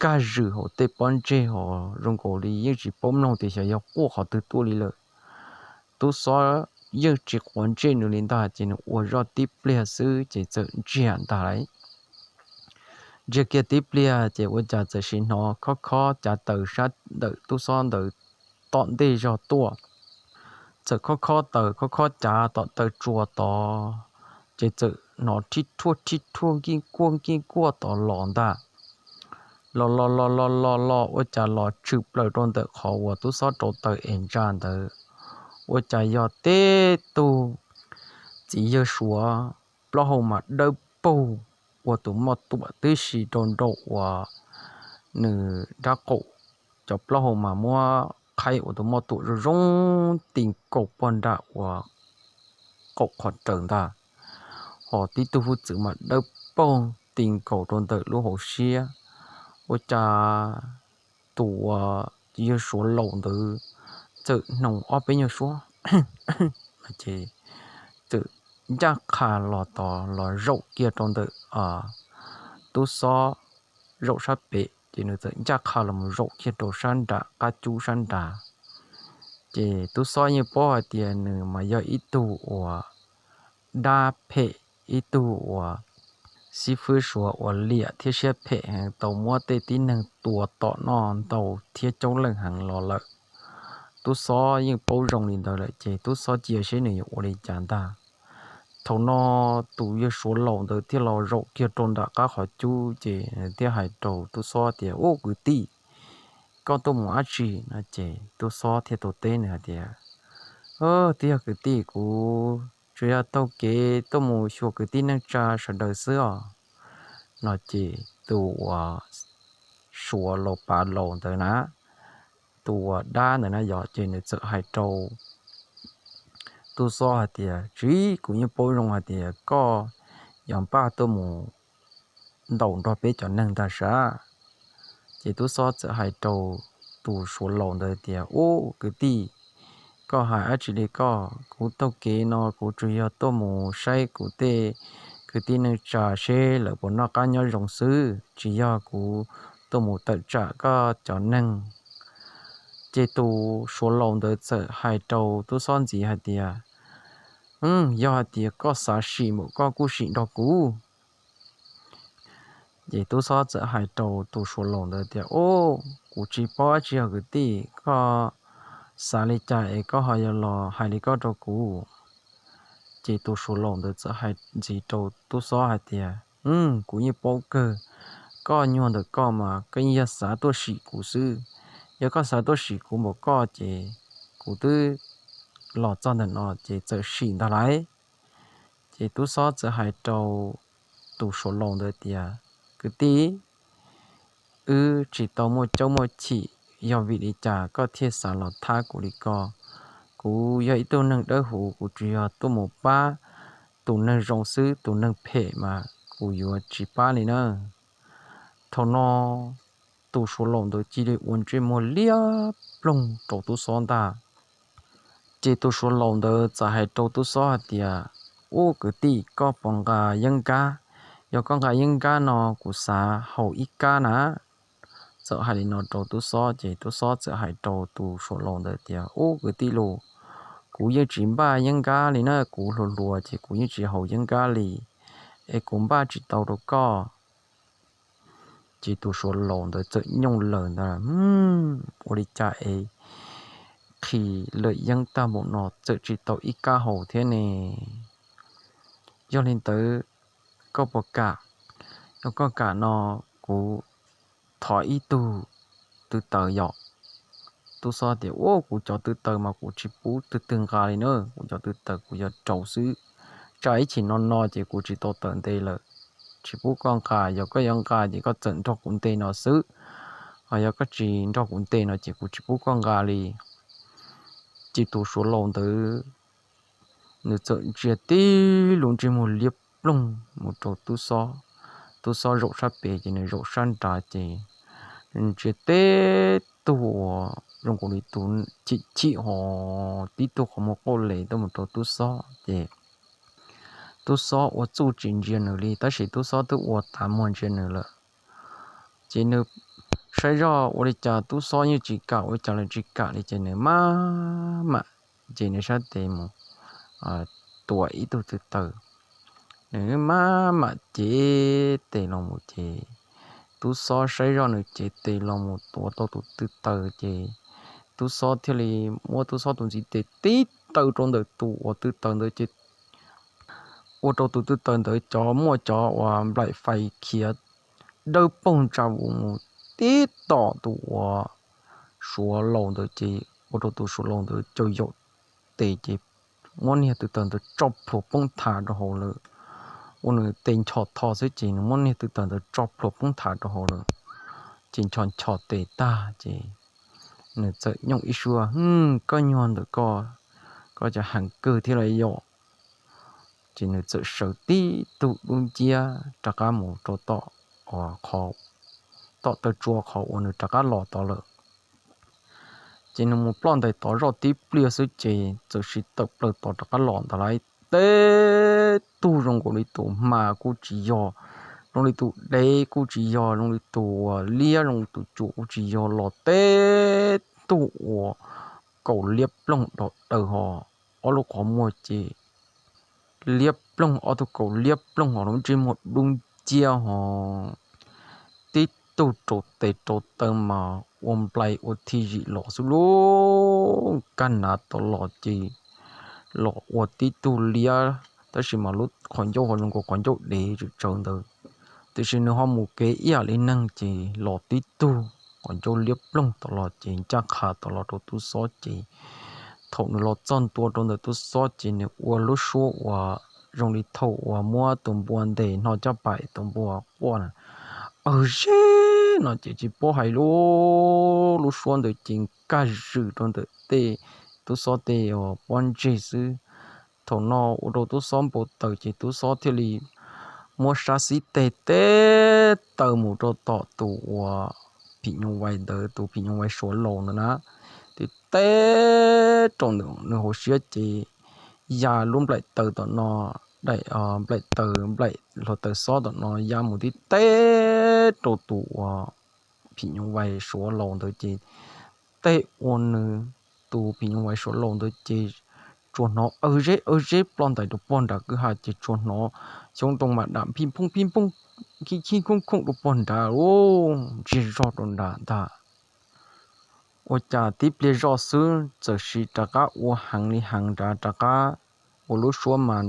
kaj zwm hauv tej pob ntseg ho zoo nkaus li yeej tsis paub mloog tias xyov yog quaj qhov twg tuaj li lawm. Tub xob yeej tsis quav ntsej nws li ntag, ces nws ua zoj tib pliag xwb ces txawm ntsiag ntag lauj. Ntsiag kiag tib pliag ces ua cas txawm sim hnov khob khob cav taws sab ntawm tub xob ntawd tom ntej zog tuaj. Txawm khob khob taws khob khob cav tom taw tsua tod, ces txawm hnov rhib rhuaj rhib rhuaj nkij kuaj nkij kuaj tod los ntag. Los los los los los los ua cas los tshwm plaws rau ntawm qhov uas tub xob rauv taws es ntsa ntawd, ua cas yog tib tug txiv yawg suav plaub hau mas dawb paug, ua tus moj tuam tib si rau nraum uas nws nrab qaum, cov plaub hau mas muab qhaib ua tus moj tuam zoo zoo ti nkaus pog nram uas qaum qhov raws ntag. Ho tib tug hub txwv mas dawb paug ti nkaus rau ntawm lub hauv siab. Ua cas tus uas yawg suav laus ntawd txawm hnoos ob peb nyuag suab, ces txawm ncaj qha los tod los zaum kiag rau ntawm tub xob zaum sab pem, ces nws txawm ncaj qha los mus zaum kiag rau sab nram qab cub sab nrad. Ces tub xob yeej paub hais tias nws mas yog ib tug uas dab phem, ib tug uas xib fwb suav uas liam thiab siab phem heev, tau muab tej tib neeg tua tom noj ntau thiab coob leej heev los lawm. Tub xob yeej paub zoo li ntawd lawm ces tub xob cia seb nws yuav ua li cas ntag. Thaum no tus yawg suav laus ntawd thiaj los zaum kiag rau nram qab qhov cub ces nws thiaj hais rau tub xob tias, Ub, kwv tij, koj tuaj mus dab tsi? No ces tub xob thiaj tau teb nws hais tias, Twb yog kwv tij, kuv tsuas yog taug kev tuaj mus xyuas kwv tij neej tsa sawv daws xwb os. No ces tus uas suav laus pav laus ntawd na, tus uas dab ntawd na yog, ces nws txawm hais rau tub xob hais tias, Tsis, kuv yeej paub zoo hais tias koj yuav npaj tuaj mus ntaus nrog peb cov neeg ntag sav. Ces tub xob txawm hais rau tus suav laus ntawd tias, Ub, kwv tij, koj hais dab tsi li koj? Kuv taug kev no kuv tsuas yog tuaj mus saib kuv tej kwv tij neej tsa seb lawv puas noj qab nyob zoo xwb, tsis yog kuv tuaj mus tawm tsam koj cov neeg. Ces tus suav laus ntawd txawm hais rau tub xob ntxiv hais tias, Yog hais tias koj xav sim mas koj kuj sim nrog kuv. Ces tub xob txawm hais rau tus suav laus ntawd tias, Ub, kuv tsis paub dab tsi os kwv tij, koj xav li cas es koj ho yuav los hais li koj rau kuv? Ces tus suav laus ntawd txawm hais ntxiv rau tub xob hais tias, Kuv yeej paub kawg, koj nyuag ntawm koj mas koj yeej yog xav tuaj sim kuv xwb. Yog koj xav tuaj sim kuv npaum koj ces kuv twb los txog ntawm no ces txawm sim ntag lauj. Ces tub xob txawm hais rau tus suav laus ntawd tias, Kwv tij, wb tsis tau muaj caub muaj chim, yog vim li cas koj thiaj xav los thab kuv li ko? Kuv yog ib tug neeg dawb huv, kuv tsuas yog tuaj mus pab tus neeg zoo xwb, tus neeg phem mas kuv yuav tsis pab li na. Thaum no tus suav laus ntawd cia li ua ntsej muag liab ploog rau tub xob ntag. Ces tus suav laus ntawd txawm hais rau tub xob hais tias, Ub kwv tij, koj puas nqa yeeb nkab? Yog koj nqa yeeb nkab no kuv xav haus ib kab na. Txawm hais li no rau tub xob ces tub xob txawm hais rau tus suav laus ntawd tias, Ub kwv tij los, kuv yeej tsis npaj yeeb nkab li na, kuv hluas hluas ces kuv yeej tsis haus yeeb nkab li, es kuv npaj tsis tau rau koj. Ces tus suav laus ntawd txawm nyooj lawm ntag, Ua li cas es qhis lawm yeeb tag npaum no txawm tsis tau ib kab haus thiab ne? Yog li ntawd koj puas kam? Yog koj kam no kuv thov ib tug tw taws yom. Tub xob tias, Ua, kuv cov tw taws mas kuv tsis pub tug twg nqa li na, kuv cov tw taws kuv yog rau xwb. Tsam ib chim no no ces kuv tsis tau tawm nte lawm, tsis pub koj nqa. Yog koj yuav nqa ces koj txawm nrog kuv nte no xwb, ho yog koj tsis nrog kuv nte no ces kuv tsis pub koj nqa li. Ces tus suav laus ntawd nws txawm ntsia tib lub ntsej muag liab ploog mus rau tub xob. Tub xob zaum sab pem ces nws zaum sab nrad ces ntsia tib tug uas zoo nkaus li tus chim chim ho tib tug qhov muag qauj les tuaj mus rau tub xob ces tub xob ua txuj tsis ntsia nws li tab sis tub xob twb ua tas muag ntsia nws lawm. Ces nws saib zoj ua li cas tub xob yeej tsis kam ua cas los tsis kam li ces nws maj mam ces nws sab tes mus tuav ib tug tw taws. Nws maj mam cev tes los mus ces tub xob saib zoj nws cev tes los mus tuav tau tus tw taws ces tub xob thiaj li muab tub xob tus ntxiv tes tib taws rau ntawm tus uas tw taws ntawd ces ua rau tus tw taws ntawd cov muaj cov uas nplaim fais khiav dawb paug ntsa vus mus tib tom tus uas suav laus ntawd ces ua rau tus suav laus ntawd caum yaum tes ces muab niag tw taws ntawd tso plhuav poob thav rau hauv lawm. Ua nws tes nchos tho xwb ces nws muab niag tw taws ntawd tso plhuav poob thav rau hauv lawm ces nchos nchos tes tag ces nws txawm nyooj ib suab, Hwm, koj nyuag ntawm koj, koj cov heev kawg thiab los yog? Ces nws txawm sawv tib tug dub nciab rov qab mus rau tom, tom taw tsua qhov uas nws rov qab los tod lawm. Ces nws mus ploj ntais tod zoj tib pliag xwb ces txawm siv tawm plaws tod rov qab los ntawd lawm. Teb tug zoo nkaus li tus hma kuj tsis yog, zoo li tus dev kuj tsis yog, zoo li tus liab zoo li tus cuam kuj tsis yog, los teb tug uas kaus liab ploog dov daws ho ob lub qhov muag ces liab ploog, ob tug kaus liab ploog ho lub ntsej muag dub nciab ho tib tug rau tes rau taw mas ua nplai ua thi zim los xwb lauj. Kag nav tod los ces los ua tib tug liab tab sis mas lub qhov ncauj ho zoo nkaus qhov ncauj dev tsawv tsawv ntawd, tiam sis nws ho mus kev ib yam li neeg ces los tib tug qhov ncauj liab ploog tod los ces ncaj qha tod los rau tub xob ces thaum nws los txog ntua rau ntawm tub xob ces nws ua lub suab uas zoo li thaum uas muab tus npua ntes hno caj pais tus npua quaj na, Awg zeb no ces tsis paub hais lub, lub suab ntawd ces nkag zws rau ntawm tej tub xob tej pob ntseg xwb. Thaum no ua rau tub xob npau taws ces tub xob thiaj li muab sab xib teg teb taw mus rau tom tus uas phim nyuj vais ntawd, tus phim nyuj vais suav laus ntawd na, tib teb rau nws hauv siab ces ya lub nplaim taws tom no, daim nplaim taws, nplaim hluav taws xob tom no ya mus tib teb rau tus uas phim nyuj vais suav laus ntawd ces tej ua nws, tus phim nyuj vais suav laus ntawd ces tsuas hnov awg zeb awg zeb ploj ntais rau pog nrad kwj ha ces tsuas hnov xyoob ntoo mas dam phij phooj phij phooj, khib khib khooj khooj rau pog nrad, ntsiag zog rau nrad ntag. Ua cas tib pliag zoj xwb txawm sis rov qab ua heev li heev nrad, rov qab ua lub suab mas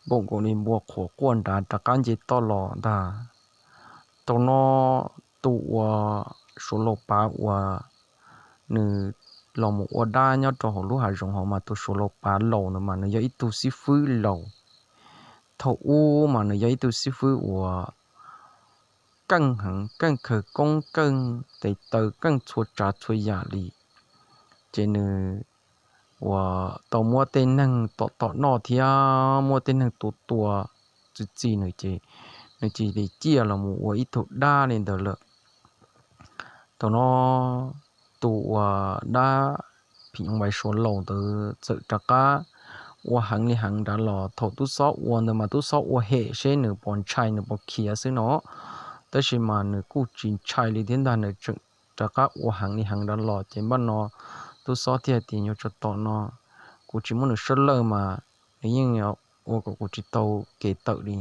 npaum nkaus li npua qhuav quaj nrad rov qab nce toj los ntag. Thaum no tus uas suav laus pav uas nws los mus ua dab nyob rau hauv lub hav zoov hauv mas tus suav laus pav laus ntawd mas nws yog ib tug xib fwb laus. Thaum ub mas nws yog ib tug xib fwb uas keej heev, keej khawv koob, keej tes taw, keej txhua tsav txhua yam li. Ces nws uas tau muab tej neeg tom tom noj thiab muab tej neeg tua tua txi txiv nws ces nws cia li ciaj los mus ua ib tug dab li ntawd lawm. Thaum no tus uas dab phim nyuj vais suav laus ntawd txawm rov qab ua heev li heev nrad los. Thaum tub xob ua ntawd mas tub xob ua hem seb nws puas ntshai nws puas khiav xwb no, tab sis mas nws kuj tsis ntshai li thiab ntag, nws tseem rov qab ua heev li heev nrad los. Ces npaj no tub xob thiaj tias, Nyuag tsov tom no, kuv tsis muab nws sab lawj mas nws yeej ua kom kuv tsis tau kev tawm li,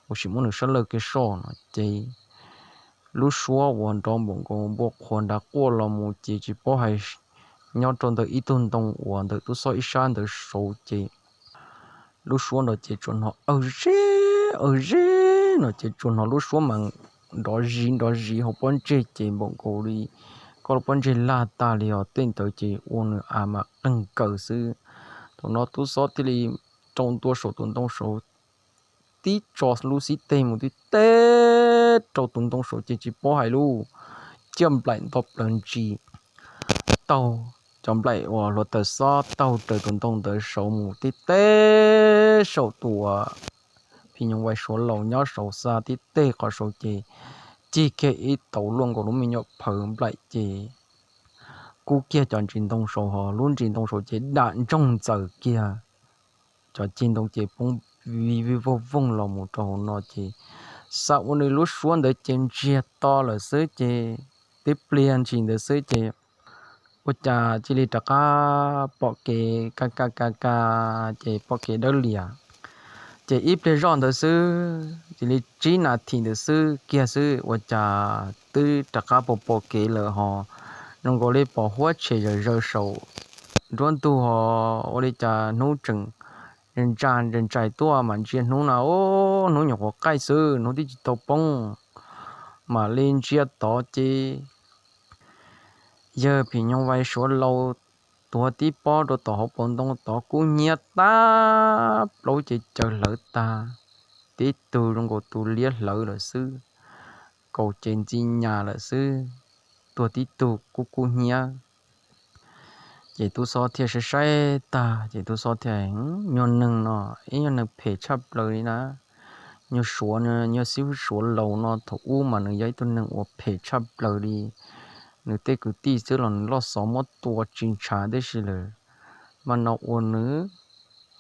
kuv sim muab nws sab lawj kev soj no. Ces lub suab uas nrov npaum nkaus npua qhuav nrad quaj los mus ces tsis paub hais, nyob rau ntawm ib tug ntoo uas ntawm tub xob ib sab ntawd saud ces lub suab nrad ces tsuas hnov awg zeb awg zeb no ces tsuas hnov lub suab mas nrov zis nrov zis hauv pob ntseg ces npaum nkaus li koj lub pob ntseg laj tag li os. Tej ntawd ces ua nws a mas qeeg nkaws xwb. Thaum no tub xob thiaj li rau ntua saum tus ntoo saud, tib tso lub xib teg mus tib teb rau tus ntoo saud ces tsis paub hais lub, ciaj nplaim nto plaws ntsis taug cov nplaim uas hluav taws xob taug raws tus ntoo ntawd saud mus tib teg saum tus uas phim nyooj vais suav laus nyob saud xa tib teg qhov saud ces cig kiag ib tauv luaj nkaus lub me nyuam phawv nplaim ces kub kiag cov ntsis ntoo saud ho lub ntsis ntoo saud ces dam ntsoog ntxaws kiag cov ceg ntoo ces poob vij vij voog voog los mus rau hauv no ces xam ua nws lub suab ntawd ces ntsiag to lawm xwb ces tib pliag ntshis ntawd xwb ces ua cas cia li rov qab pom kev ka ka ka ka ces pom kev dawb lias. Ces ib pliag zoj ntawd xwb cia li tsib nas this ntawd xwb kiag xwb ua cas twb rov qab pom pom kev lawm ho zoo nkaus li pom huab tshem zawm zaws saum nruab ntug ho ua li cas hnub tseem ntsa ntshai tuaj mas ntsia hnub na, hnub nyuam qhuav qaij xwb, hnub twb tsis tau poob, mam li ntsia tod ces yawg phim nyooj vais suav laus tuag tib pob rau tom hauv paus ntoo tod kub hnyiab tag plaub ces caws hlawv tag, tib tug zoo nkaus tus liab hlawv lawm xwb, kaus ces ntxi nyas lawm xwb, tuag tib tug kub kub hnyiab. Ces tub xob thiaj saib saib tag ces tub xob thiaj, nyuag neeg no ib nyuag neeg phem tshaj plaws li na. Nyuag suav, nyuag xib fwb suav laus no thaum ub mas nws yog ib tug neeg uas phem tshaj plaws li. Nws tej kwv tij xwb los nws loj xov muab tua tsis ntshav tib si lawm, mas no ua nws,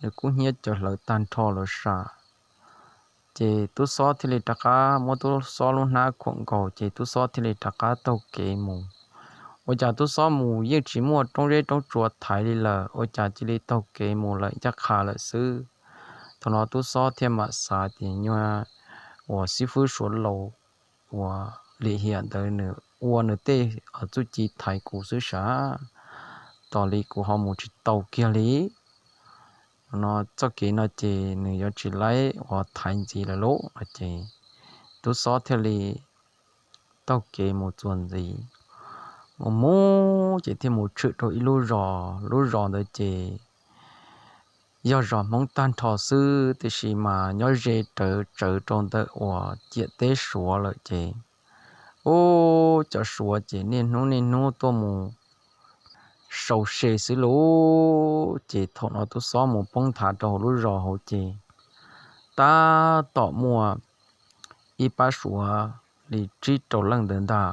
nws kub hnyiab caws hlawv tag nrho lawm sam. Ces tub xob thiaj li rov qab muab tub xob lub hnab khuam nkaus ces tub xob thiaj li rov qab taug kev mus. Ua cas tub xob mus yeej tsis muaj roob zeb roob tsua thaiv li lawm, ua cas cia li taug kev mus lawm ncaj qha lawm xwb. Thaum no tub xob thiaj mam xav tias nyuag uas xib fwb suav laus uas lim hiam ntawd nws ua nws tej txuj ci thaiv kuv xwb sav, tos li kuv ho mus tsis tau kiag li. No txoj kev no ces nws yuav tsis laib uas thaiv ntxiv lawm lauj no ces tub xob thiaj li taug kev mus txuas ntxiv. Mus mus ces thiaj mus tshwm rau ib lub zos, lub zos ntawd ces yog zos Hmoob tag nrho xwb tiam sis mas nyob ze rawv tsawv rau ntawm uas ciam teb suav lawm ces, ub, cov suav ces niaj hnub niaj hnub tuaj mus sau se xwb lauj. Ces thaum no tub xob mus poob nthav rau hauv lub zos hauv ces tab tom muaj ib pab suav li tsib rau leej ntawd ntag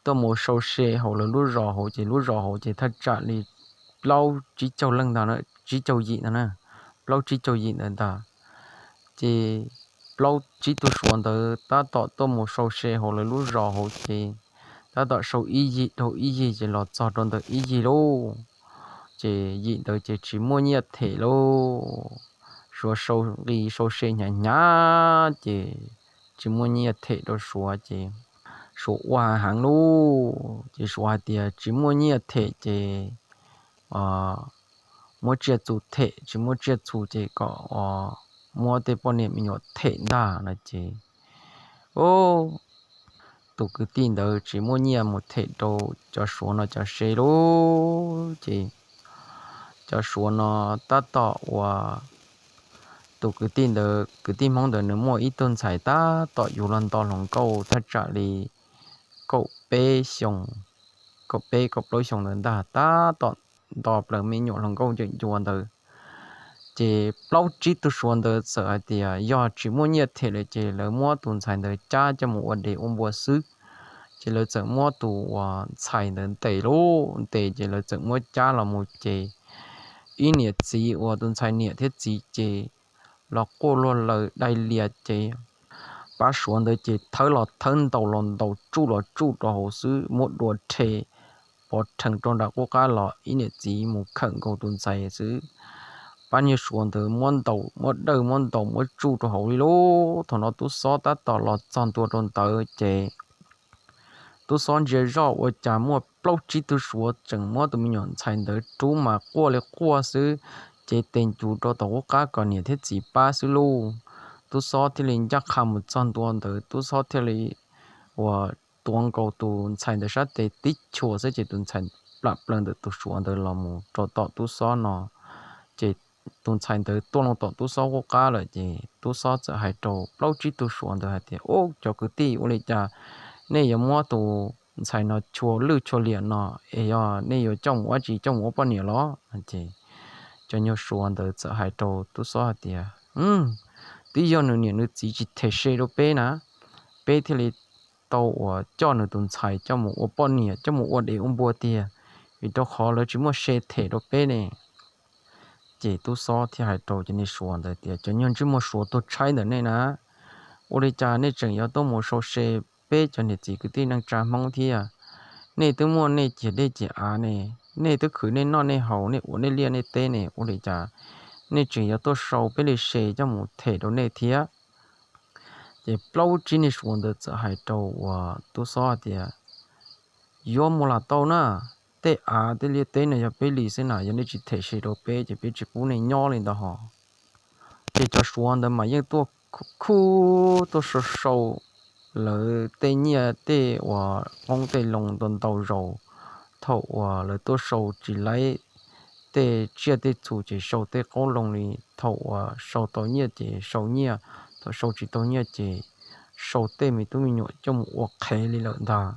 tuaj mus sau se hauv lawv lub zos hauv ces lub zos hauv ces thaj tsam li plaub tsib caug leej ntag, tsib caug yim ntag na, plaub tsib caug yim ntawd ntag. Ces plaub tsib tug suav ntawd tab tom tuaj mus sau se hauv lawv lub zos hauv ces tab tom sau ib yig dhau ib yig ces los txog rau ntawm ib yig lauj. Ces yim ntawd ces tsis muaj nyiaj them lauj. Suav sau nqi sau se hnyav hnyav ces tsis muaj nyiaj them rau suav ces suav ua heev lauj. Ces suav hais tias tsis muaj nyiaj them ces muab tsiaj txhu them, tsis muaj tsiaj txhu ces kom muab tej poj niam me nyuam them ntag no ces tus kwv tij ntawd tsis muaj nyiaj mus them rau cov suav no cov se lauj. Ces cov suav no tab tom uas tus kwv tij ntawd, kwv tij Hmoob ntawd nws muaj ib tug ntxhais tab tom yuav los nto hluas nkauj thaj tsam li kaum peb xyoo, kaum peb kaum plaub xyoo ntawd ntag, tab tom nto plaws me nyuam hluas nkauj ncaj ncua ntawd. Ces plaub tsib tug suav ntawd txawm hais tias yog tsis muaj nyiaj them lawm ces lawv muab tus ntxhais ntawd cab coj mus ua dev ua npua xwb. Ces lawv txawm muab tus uas ntxhais ntawd ntes lauj, ntes ces lawv txawm muab cab los mus ces ib niam txiv uas tus ntxhais niam thiab txiv ces los quaj luag lawm dai lias ces pab suav ntawd ces thawb los thawb, ntaus los ntaus, tsuj los tsuj rau hauv xwb, muab dua rhe pov rhees rau nram qub qab los ib niam txiv mus khawm nkaus tus ntxhais xwb. Pab niag suav ntawd muab ntaus muab dawj muab ntaus muab tsuj rau hauv li lauj. Thaum no tub xob tab tom los txog ntua rau ntawd ces tub xob ntsia zoj ua cas muaj plaub tsib tug suav tseem muab tus me nyuam ntxhais ntawd rub mas quaj li quaj xwb, ces tes ncuv rau tom qub qab kom niam thiab txiv pab xwb lauj. Tub xob thiaj li ncaj qha mus txog ntua ntawd, tub xob thiaj li uas tuav nkaus tus ntxhais ntawd sab tes tib chua xwb ces tus ntxhais plam plaws ntawm tus suav ntawd los mus rau tom tub xob no. Ces tus ntxhais ntawd tuaj loo tom tub xob qub qab lawm ces tub xob txawm hais rau plaub tsib tug suav ntawd hais tias, Ub, cov kwv tij, ua li cas nej yuav muab tus ntxhais no chua lwj chua liam no, es yog nej yuav coj mus ua tsi, coj mus ua poj niam los? Ces cov nyuag suav ntawd txawm hais rau tub xob hais tias, twb yog nws niam nws txiv tsis them se rau peb na, peb thiaj li tau uas coj nws tus ntxhais coj mus ua poj niam, coj mus ua dev ua npua tiag, vim rau qhov lawv tsis muaj se them rau peb ne. Ces tub xob thiaj hais rau cov niag suav ntawd tias, cov nyuag ntsej muag suav tuag tshaib ntawm nej na, ua li cas nej tseem yuav tuaj mus sau se peb cov niam txiv kwv tij neej tsa Hmoob thiab? Nej twb muaj nej ciam dej ciam av ne, nej twb khwv nej noj nej haus, nej ua nej liaj nej teb ne, ua li cas nej tseem yuav tuaj sau peb li se coj mus them rau nej thiab? Ces plaub tsib niag suav ntawd txawm hais rau uas tub xob tias, yuav mus lam tau na, tej av tej liaj teb no yog peb li xwb na, yog nej tsis them se rau peb ces peb tsis pub nej nyob li ntawd hos. Ces cov suav ntawd mas yeej tuaj khuj tuaj sau sau lawv tej nyiaj tej uas qoob tej loo ntau ntau zaus. Thaum uas lawv tuaj sau tsis laib tej tsiaj tej txhu ces sau tej qoob loo li, thaum uas sau tau nyiaj ces sau nyiaj, thaum sau tsis tau nyiaj ces sau tej me tub me nyuam coj mus ua qhev li lawm ntag.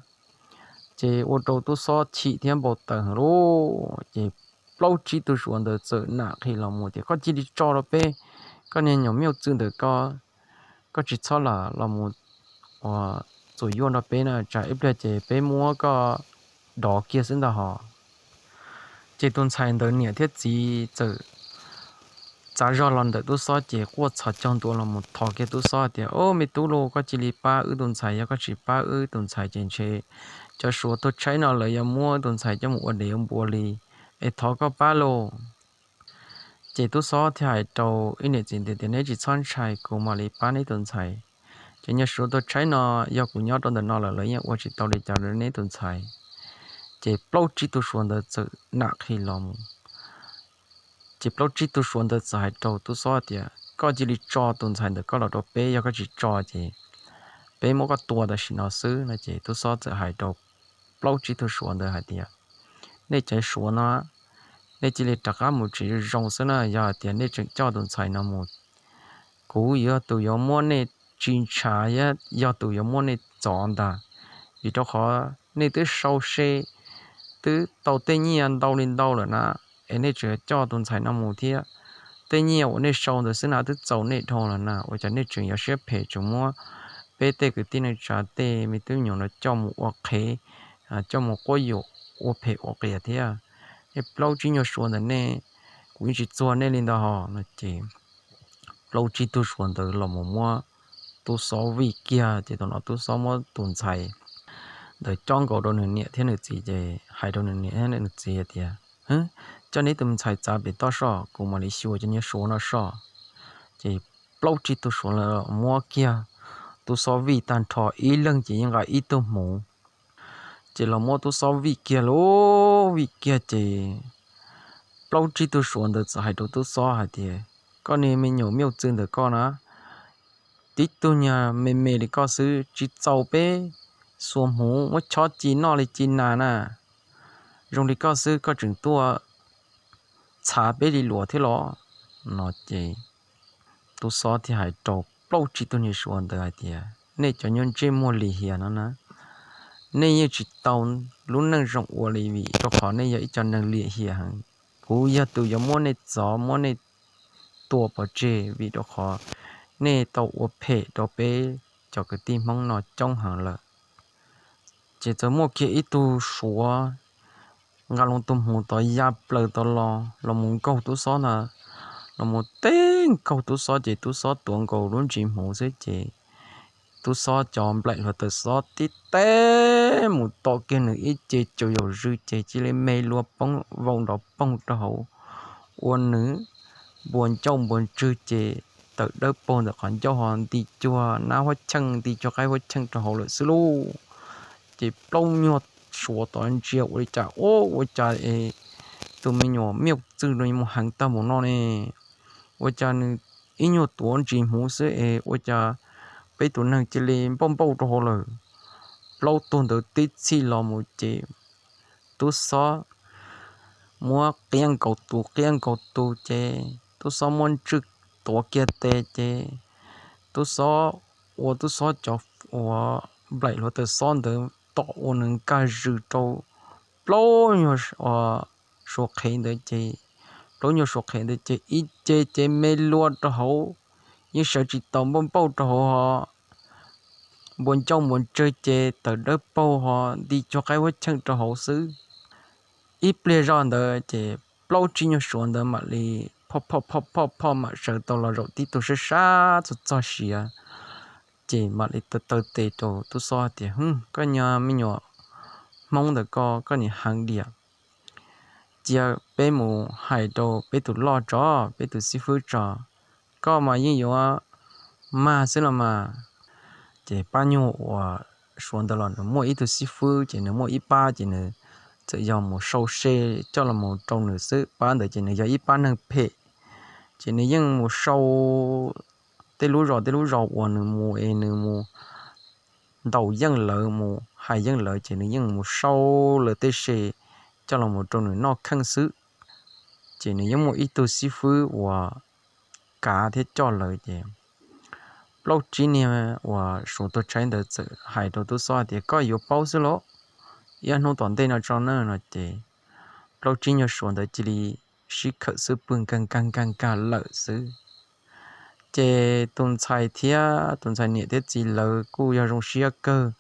Ces ua rau tub xob chim thiab npau taws heev lauj. Ces plaub tsib tug suav ntawd txawm nam qhi los mus tias, koj cia li tso rau peb, koj niag nyuam miuj txwj ntawm koj, koj tsis txhob lam los mus ua txuas yuaj nrog peb na, tsam ib pliag ces peb muab koj dov kiag xwb ntag hos. Ces tus ntxhais ntawd niam thiab txiv txawm txav zog los ntawm tub xob ces quaj txhos caug ntua los mus thov kiag tub xob tias, o me tub lauj, koj cia li pab wb tus ntxhais, yog koj tsis pab wb tus ntxhais ces ntshe cov suav tuag tshaib no lawv yuav muab tus ntxhais coj mus ua dev ua npua li, es thov koj pab lauj. Ces tub xob thiaj hais rau ib niam txiv ntawd tias, neb tsis txhob ntshai, kuv mam li pab neb tus ntxhais. Ces nyuag suav tuag tshaib no, yog kuv nyob rau ntawm no lawm lawv yeej ua tsis tau li cas rau neb tus ntxhais. Ces plaub tsib tug suav ntawd txawm nam qhi los mus. Ces plaub tsib tug suav ntawd txawm hais rau tub xob tias, koj cia li tso tus ntxhais ntawm koj los rau peb, yog koj tsis tso ces peb muab koj tua tam sim no xwb no. Ces tub xob txawm hais rau plaub tsib tug suav ntawd hais tias, nej cov suav no, nej cia li rov qab mus tsev zoo zoo xwb na, yog hais tias nej tseem coj tus ntxhais no mus, kuv yog tus yuav muab nej tsis ntshav thiab yog tus yuav muab nej txov ntag. Vim rau qhov nej twb sau se, twb tau tej nyiaj ntau li ntau lawm na, es nej tseem coj tus ntxhais no mus thiab. Tej nyiaj uas nej sau ntawd xwb na twb txaus nej dhau lawm na, ua cas nej tseem yuav siab phem tseem muab peb tej kwv tij neej tsa tej me tub me nyuam no coj mus ua qhev, coj mus quab yuam ua phem ua qias thiab? Nej plaub tsib nyuag suav ntawm nej, kuv yeej tsis txuag nej li ntawd hos no. Ces plaub tsib tug suav ntawd los mus muab tub xob vij kiag, ces thaum no tub xob muab tus ntxhais ntawd cob nkaus rau nws niam thiab nws txiv, ces hais rau nws niam thiab nws txiv hais tias, coj neb tus ntxhais txav pem toj soj, kuv mam li xyuas cov niag suav no soj. Ces plaub tsib tug suav los muab kiag tub xob vij tag nrho, ib leeg ces yeej nqa ib tug hmuv. Ces los muab tub xob vij kiag lauj, vij kiag ces plaub tsib tug suav ntawd txawm hais rau tub xob hais tias, koj niag me nyuam miuj txwj ntawm koj na, tib tug nyuag me me li koj xwb tsis txaus peb xuas hmuv muab chob ci noj li ci nas na. Zoo li koj xwb koj tseem tuaj txhav peb li luas thiab los? No ces tub xob thiaj hais rau plaub tsib tug niag suav ntawd hais tias, nej cov nyuag ntsej muag lim hiam no na, nej yeej tsis tau lub neej zoo ua li, vim rau qhov nej yog ib co neeg lim hiam heev. Kuv yog tus yuav muab nej txov muab nej tua pov tseg, vim rau qhov nej tau ua phem rau peb cov kwv tij Hmoob no coob heev lawm. Ces txawm muaj kiag ib tug suav nqa loo tus hmuv tod ya plaws tod los, los mus nkaug tub xob ntag. Los mus teb nkaug tub xob ces tub xob tuav nkaus lub ntsis hmuv xwb ces tub xob cov nplaim hluav taws xob tib teb mus tom kiag nws ib ce cuag yaum zwg ces cia li me luag poob vau nrov poog rau hauv, ua nws npuas ncauj npuas ntswg ces tawm dawb paug ntawm qhov ncauj ho nti cuag nab huab cheej nti cuag qaib huab cheej rau hauv lawm xwb lauj. Ces plaub nyuag suav tod ntsia ua li cas, ua cas es tus me nyuam miuj txwj no mus heev tag mus no ne? Ua cas nws ib nyuag tuav ntsis hmuv xwb es ua cas peb tus neeg cia li npauj npauj rau hauv lawm? Plaub tug ntawd tib txhij los mus ces tub xob muab qiab nkaus tus qiab nkaus tus ces tub xob muab ntswj tuav kiag tes ces tub xob ua tub xob cov uas nplaim hluav taws xob ntawd tom uas nws nkag zws rau plaub nyuag suav qhev ntawd ces, plaub nyuag suav qhev ntawd ces ib ce ces me luas rau hauv, yeej sawv tsis taus, npauj npauj rau hauv ho, npuas ncauj npuas ntswg ces tawm dawb paug ho nti cuag qaib huab cheej rau hauv xwb. Ib pliag zoj ntawd ces plaub tsib nyuag suav ntawd mam li phoj phoj phoj phoj phoj mam sawv tau los zaum tib tug sab sab txog txog siav. Ces mam li taw taw tes rau tub xob tias, Hwb, koj nyob me nyuam hmoob ntawm koj, koj niag heev diam. Cia peb mus hais rau peb tus loj tso, peb tus xib fwb tso, koj mas yeej yuav mag xwb los mas. Ces pab nyuag uas suav ntawd los nws muaj ib tug xib fwb, ces nws muaj ib pab, ces nws txawm yog mus sau se coj los mus rau nws xwb. Pab ntawd ces nws yog ib pab neeg phem, ces nws yeej mus sau tej lub zos tej lub zos uas nws mus es nws mus ntaus yeej lawv, mus hais yeej lawv, ces nws yeej mus sau lawv tej se coj los mus rau nws noj kheej xwb. Ces nws yeej muaj ib tug xib fwb uas kav thiab coj lawv ces plaub tsib niag uas suav tuag tshaib ntawd txawm hais rau tub xob tias, Koj yuav paub xwb lauj, ib hnub tom ntej no tso na no ces plaub tsib nyuag suav ntawd cia li sib khawm xub pwg nkag nkag nkag nkag lawm xwb. Ces tus ntxhais thiab tus ntxhais niam thiab txiv lawv kuj yog zoo siab kawg,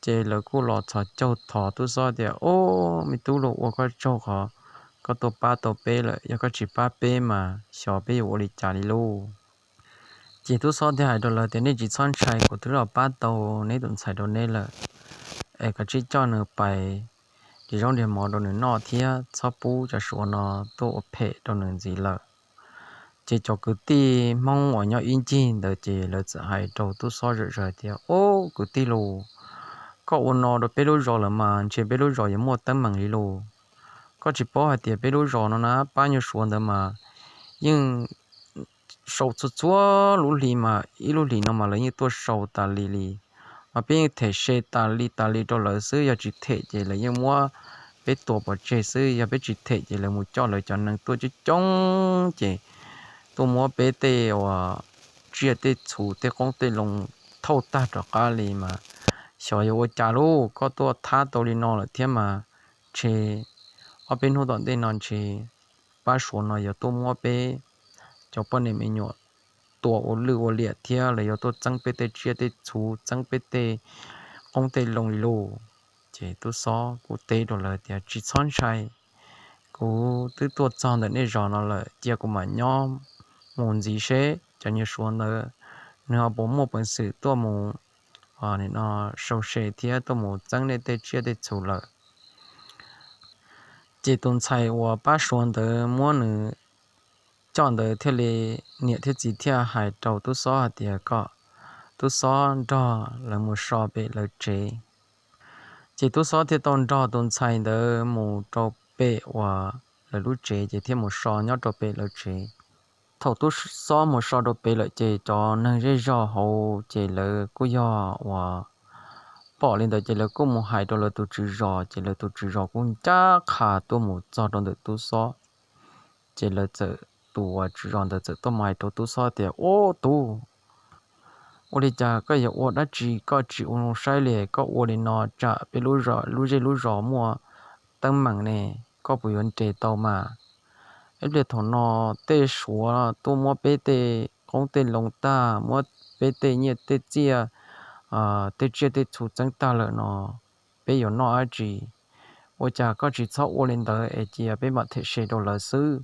ces lawv kuj los txhos caug thov tub xob tias, Ob, me tub, luag ua koj tsaug qhov koj tuaj pab tau peb lawm, yog koj tsis pab peb mas xyov peb yuav ua li cas li lauj. Ces tub xob thiaj hais rau lawv tias, Nej tsis txhob ntshai, kuv twb los pab tau neb tus ntxhais rau neb lawm, es kav tsij coj nws pais nrhiav zaub nrhiav mov rau nws noj thiab txhob pub cov suav no tuaj ua phem rau nws ntxiv lawm. Ces cov kwv tij hmoob uas nyob ib ncig ntawd ces lawv txawm hais rau tub xob zom zaws tias, Ob, kwv tij los, koj ua no rau peb lub zos lawm mas ntshe peb lub zos yuav muaj teeb meem li lauj. Koj tsis paub hais tias peb lub zos no na pab nyuag suav ntawd mas yeej sau txhua txhua lub hlis mas ib lub hlis no mas lawv yeej tuaj sau tas li li, mas peb yeej them se tas li tas li rau lawv xwb, yog tsis them ces lawv yeej muab peb tua pov tseg xwb, yog peb tsis them ces lawv mus coj lawv cov neeg tuaj coob coob ces tuaj muab peb tej uas tsiaj tej txhu tej qoob tej loo thauj tag rov qab li mas xyov yuav ua cas lauj. Koj tuaj thab tau li no lawm thiab mas ntshe ob peb hnub tom ntej no ntshe pab suav no yuav tuaj muab peb cov poj niam me nyuam tua ua lwj ua liam thiab lawv yuav tuaj txeeb peb tej tsiaj tej txhu txeeb peb tej qoob tej loo li lauj. Ces tub xob kuj teb rau lawv tias, Tsis txhob ntshai, kuv twb tuaj txog ntawm nej zos no lawm, cia kuv mam nyob mus ntxiv seb cov nyuag suav ntawd nws ho puas muaj peev xwm tuaj mus sau se thiab tuaj mus txeeb nej tej tsiaj tej txhu lawm. Ces tus ntxhais uas pab suav ntawd muab nws coj ntawd thiaj li, niam thiab txiv thiaj hais rau tub xob hais tias kom tub xob nrog lawv mus so pem lawv tsev. Ces tub xob thiaj tau nrog tus ntxhais ntawd mus rau pem uas lawv lub tsev ces thiaj mus so nyob rau pem lawv tsev. Thaum tub xob mus so rau pem lawm ces cov neeg zej zog hauv ces lawv kuj yog uas pom li ntawd ces lawv kuj mus hais rau lawv tus tswv zos ces lawv tus tswv zos kuj ncaj qha tuaj mus txog rau ntawm tub xob. Ces lawv txawm, tus uas tswv zos ntawd txawm tuaj mus hais rau tub xob tias, Ub, tub, ua li cas koj yuav ua dab tsi koj tsis ua zoo saib li, koj ua li no tsam peb lub zej lub zos muaj teeb meem ne, koj puas yuav nres tau mas? Ib pliag thaum no tej suav tuaj muab peb tej qoob tej loo tag, muab peb tej nyiaj tej txiaj, tej tsiaj tej txhu txeeb tag lawm no, peb yuav noj dab tsi? Ua cas koj tsis txhob ua li ntawd es cia peb mam them se rau lawv xwb.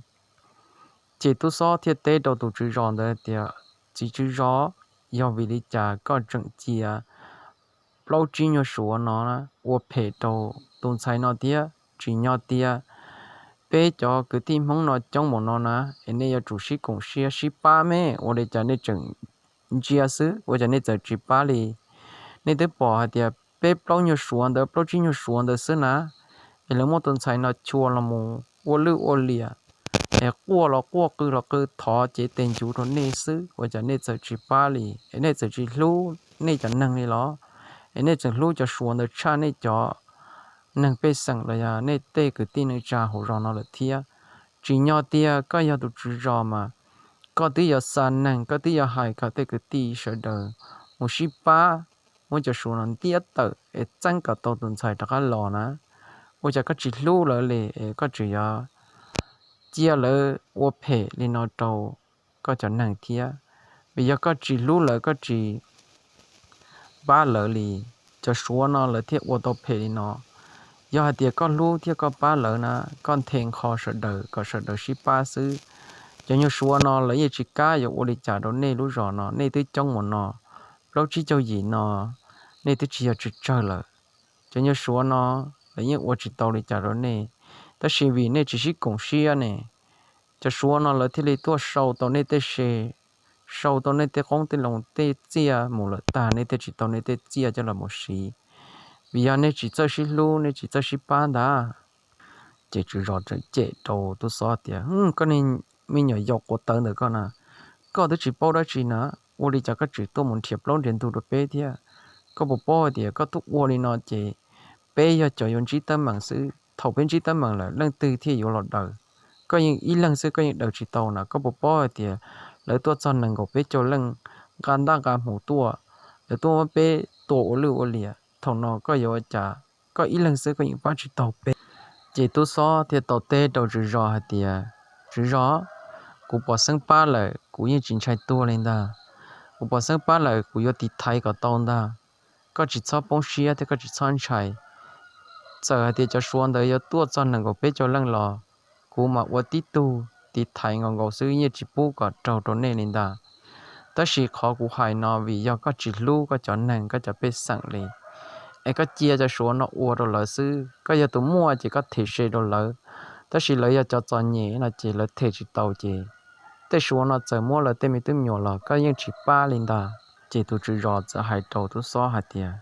Ces tub xob thiaj teb rau tus tswv zos ntawd tias, Txiv tswv zos, yog vim li cas koj tseem cia plaub tsib nyuag suav no ua phem rau tus ntxhais no thiab? Tsim nyog tias peb cov kwv tij Hmoob no coob npaum no na, es nej yuav tsum sib koom siab sib pab me, ua li cas nej tseem ntsia xwb, ua cas nej txawm tsis pab li? Nej twb pom hais tias peb plaub nyuag suav ntawd, plaub tsib nyuag suav ntawd xwb na, es lawv muab tus ntxhais no chua los mus ua lwj ua liam, es quaj los quaj, qw los qw, thov cev tes ncuv rau nej xwb, ua cas nej txawm tsis pab li? Es nej txawm tsis hlub nej cov neeg li los? Es nej txawm hlub cov suav ntawd tshaj nej cov neeg pej xeem los yog nej tej kwv tij neej tsa hauv zos no lawm thiab? Tsim nyog tias koj yog tus tswv zos mas koj twb yuav xa neeg, koj twb yuav hais kom tej kwv tij sawv daws mus sib pab, muab cov Suav no ntiab tawm es txeeb kom tau tus ntxhais rov qab los na. Ua cas koj tsis hlub lawv li es koj tseem yuav cia lawv ua phem li no rau koj cov neeg thiab? Vim yog koj tsis hlub lawv, koj tsis pab lawv li, cov Suav no lawv thiaj ua tau phem li no. Yog hais tias koj hlub thiab koj pab lawv na, koj nthe nqho sawv daws kom sawv daws sib pab xwb. Cov nyuag Suav no lawv yeej tsis kam yuav ua li cas rau nej lub zos no, nej twb coob mus no, plaub tsib caug yim no, nej twb tsis yog tsawg tsawg lawm. Cov nyuag Suav no lawv yeej ua tsis tau li cas rau nej, tab sis vim nej tsis sib koom siab ne, cov Suav no lawv thiaj li tuaj sau tau nej tej se, sau tau nej tej qoob tej loo tej txiaj mus lawm tag, nej thiaj tsis tau nej tej txiaj coj los mus siv, vim yog nej tsis txawj sib hlub, nej tsis txawj sib pab ntag. Ces tswv zos tseem cem rau tub xob tias, Koj niag me nyuam yaus quav tawv ntawm koj na, koj twb tsis paub dab tsi na, ua li cas koj tseem tuaj mus nrhiav plaub nrhiav ntug rau peb thiab? Koj puas paub hais tias koj tuaj ua li no ces peb yog cov yuav ntsib teeb meem xwb, thaum peb ntsib teeb meem lawm leej twg thiaj yuav los daws? Koj yeej ib leeg xwb koj yeej daws tsis tau na, koj puas paub hais tias lawv tuaj txog nees nkaum peb caug leej nqa ntaj nqa hmuv tuaj, lawv tuaj muab peb tua ua lwj ua liam, thaum no koj yuav ua cas? Koj ib leeg xwb koj yeej pab tsis tau peb. Ces tub xob thiaj tau teb rau tswv zos hais tias, Tswv zos, kuv pom xeeb pab lawm kuv yeej tsis ntshai tuag li ntag. Kuv pom xeeb pab lawm kuv yuav tiv thaiv kom tau ntag. Koj tsis txhob poob siab thiab koj tsis txhob ntshai. Txawm hais tias cov Suav ntawd yuav tuaj txog nees nkaum peb caug leej los, kuv mam ua tib tug tiv thaiv nkaus nkaus xwb, yeej tsis pub kom raug rau nej li ntag. Tab sis qhov kuv hais no vim yog koj tsis hlub koj cov neeg koj cov pej xeem li, es koj cia cov Suav no ua rau lawv xwb. Koj yog tus muaj ces koj them se rau lawv, tab sis lawv yog cov txom nyem no ces lawv them tsis tau ces tej Suav no txawm muab lawv tej me tub me nyuam los koj yeej tsis pab li ntag. Ces tus tswv zos txawm hais rau tub xob hais tias,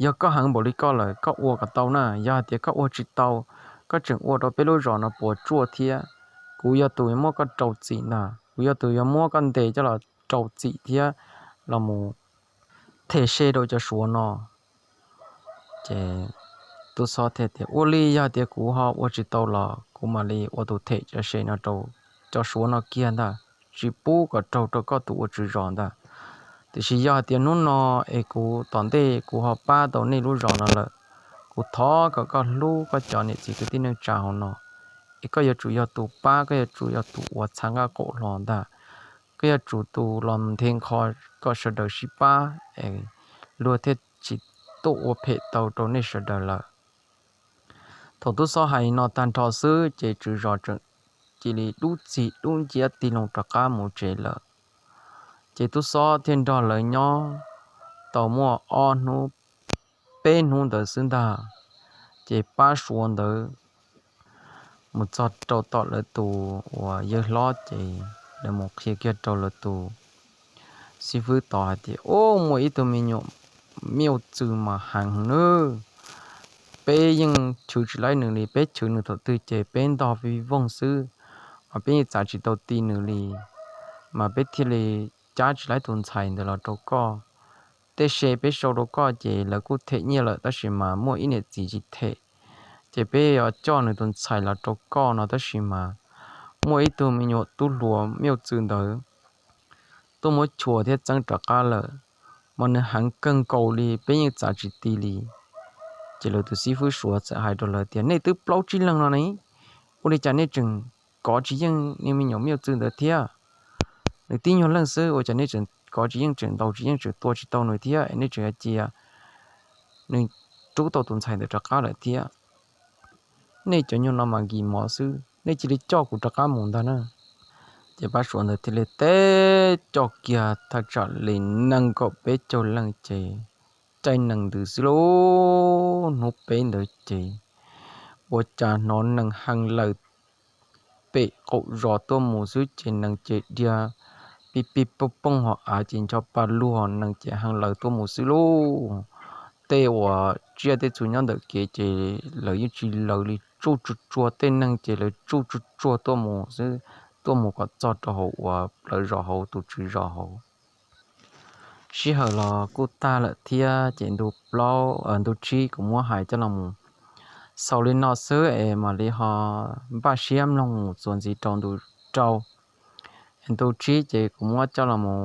Yog koj heev npaum li koj lawm koj ua kom tau na, yog hais tias koj ua tsis tau, koj tseem ua rau peb lub zos no puas tsuaj thiab. Kuv yog tus yuav muab koj rau txim ntag, kuv yog tus yuav muab koj ntes coj los rau txim thiab los mus them se rau cov Suav no. Ces tub xob thiaj tias, Ua li yog tias kuv ho ua tsis tau los kuv mam li ua tus them cov se no rau cov Suav no kiag ntag, tsis pub kom raug rau koj tus ua tswv zos ntag. Tiam sis yog hais tias hnub no es kuv tom ntej kuv ho pab tau nej lub zos no lawm, kuv thov kom koj hlub koj cov niam txiv kwv tij neej tsa hauv no, es koj yuav tsum yog tus pab, koj yuav tsum yog tus ua txha nqaj qaum hlo ntag. Koj yuav tsum tus los nthe nqho kom sawv daws sib pab es luag thiaj tsis tuaj ua phem tau rau nej sawv daws lawm. Thaum tub xob hais no tag nrho xwb ces tswv zos tseem cia li dub txig dub nciab tig loo rov qab mus tsev lawm. Ces tub xob thiaj nrog lawv nyob tau muaj ob hnub peb hnub ntawd xwb ntag, ces pab Suav ntawd mus txog rau tom lawv tus uas yawg hlob ces lawv mus qhia kiag rau lawv tus xib fwb tod hais tias, Ub, muaj ib tug me nyuam miuj txwv mas heev nawb, peb yeej chwv tsis laib nws li, peb chwv nws thaum twg ces peb ntog vij voog xwb, mas peb yeej txav tsis tau ti nws li, mas peb thiaj li cab tsis laib tus ntxhais ntawd los rau koj. Tej se peb sau rau koj ces lawv kuj them nyiaj lawm tab sis mas muaj ib niam txiv tsis them, ces peb yuav coj nws tus ntxhais los rau koj no tab sis mas muaj ib tug me nyuam tub hluas miuj txwv ntawd tuaj muab chua thiab txeeb rov qab lawm, mas nws heev kawg nkaus li peb yeej txav tsis ti li. Ces lawv tus xib fwb Suav txawm hais rau lawv tias, Nej twb plaub tsib leeg no ne, ua li cas nej tseem kov tsis yeej niag me nyuam miuj txwv ntawd thiab? Nws tib nyuag leej xwb ua cas nej tseem kov tsis yeej, tseem ntaus tsis yeej, tseem tua tsis tau nws thiab es nej tseem yuav cia nws rub tau tus ntxhais ntawd rov qab lawm thiab? Nej cov nyuag no mas nkis mov xwb, nej cia li coj kuv rov qab mus ntag na. Ces pab Suav ntawd thiaj li teb coj kiag thaj tsam li nees nkaum peb caug leej ces caij nees ntws xwb lauj. Hnub peb ntawd ces ua cas hnov nees hee laws pem qaum zos tuaj mus xwb ces nees ces dhia pij pij pooj pooj hauv av ces ncho pa lug, nees ces hee laws tuaj mus xwb lauj. Tej uas tsiaj tej txhu nyob ntawm kev ces lawv yeej tsis laws li, tsuj tsuag tsuag, tej neeg ces lawv tsuj tsuag tsuag tuaj mus xwb, tuaj mus kom txog rau hauv uas plawv zos hauv, tus tswv zos hauv. Sij hawm los kuj tag lawm thiab ces ntu plaub, ntu tsib kuv muab hais coj los mus xaus li no xwb es mam li ho npaj siab mloog mus txuas ntxiv rau ntu rau. Ntu tsib ces kuv muab coj los mus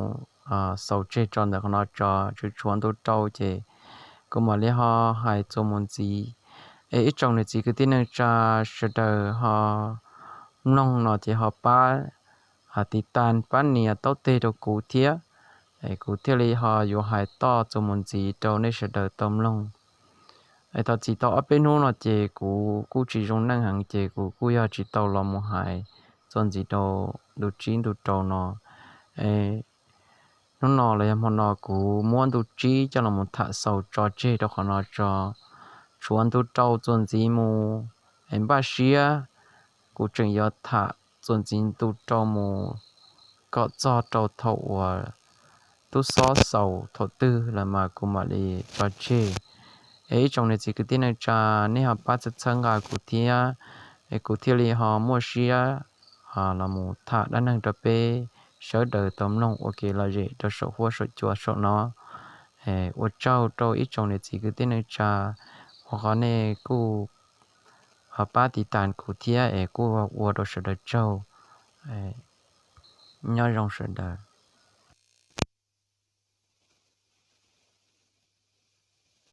xaus tseg tso ntawm qhov no tso, tsuas tshuav ntu rau ces kuv mam li ho hais txuas mus ntxiv. Es ib tsoom niam txiv kwv tij neej tsa sawv daws ho mloog no ces ho pab tiv tas pab nias taub teg rau kuv thiab, es kuv thiaj li ho yuav hais toj txuas mus ntxiv rau nej sawv daws tau mloog. Es thov txim tau ob peb hnub no ces kuv kuj tsis zoo neej heev ces kuv kuj yog tsis tau los mus hais txuas ntxiv rau ntu tsib ntu rau no. Hnub no los yog hmo no kuv muab ntu tsib coj los mus tham xaus tso tseg rau qhov no tso. Tshuav ntu rau txuas ntxiv mus, es npaj siab kuv tseem yuav tham txuas ntxiv ntu rau mus kom txog rau thaum uas tub xob xaus thaum twg lawm mas kuv mam li tso tseg. Es ib tsoom niam txiv kwv tij neej tsa, nej ho pab txhawb txhawb nqa kuv thiab, es kuv thiaj li ho muaj siab los mus tham dab neeg rau peb sawv daws tau mloog ua kev lom zem rau saum huab saum cua saum no. Ua tsaug rau ib tsoom niam txiv kwv tij neej tsa uas qhov nej kuj ho pab tiv tas kuv thiab es kuj ua rau sawv daws tsaug. Nyob zoo sawv daws.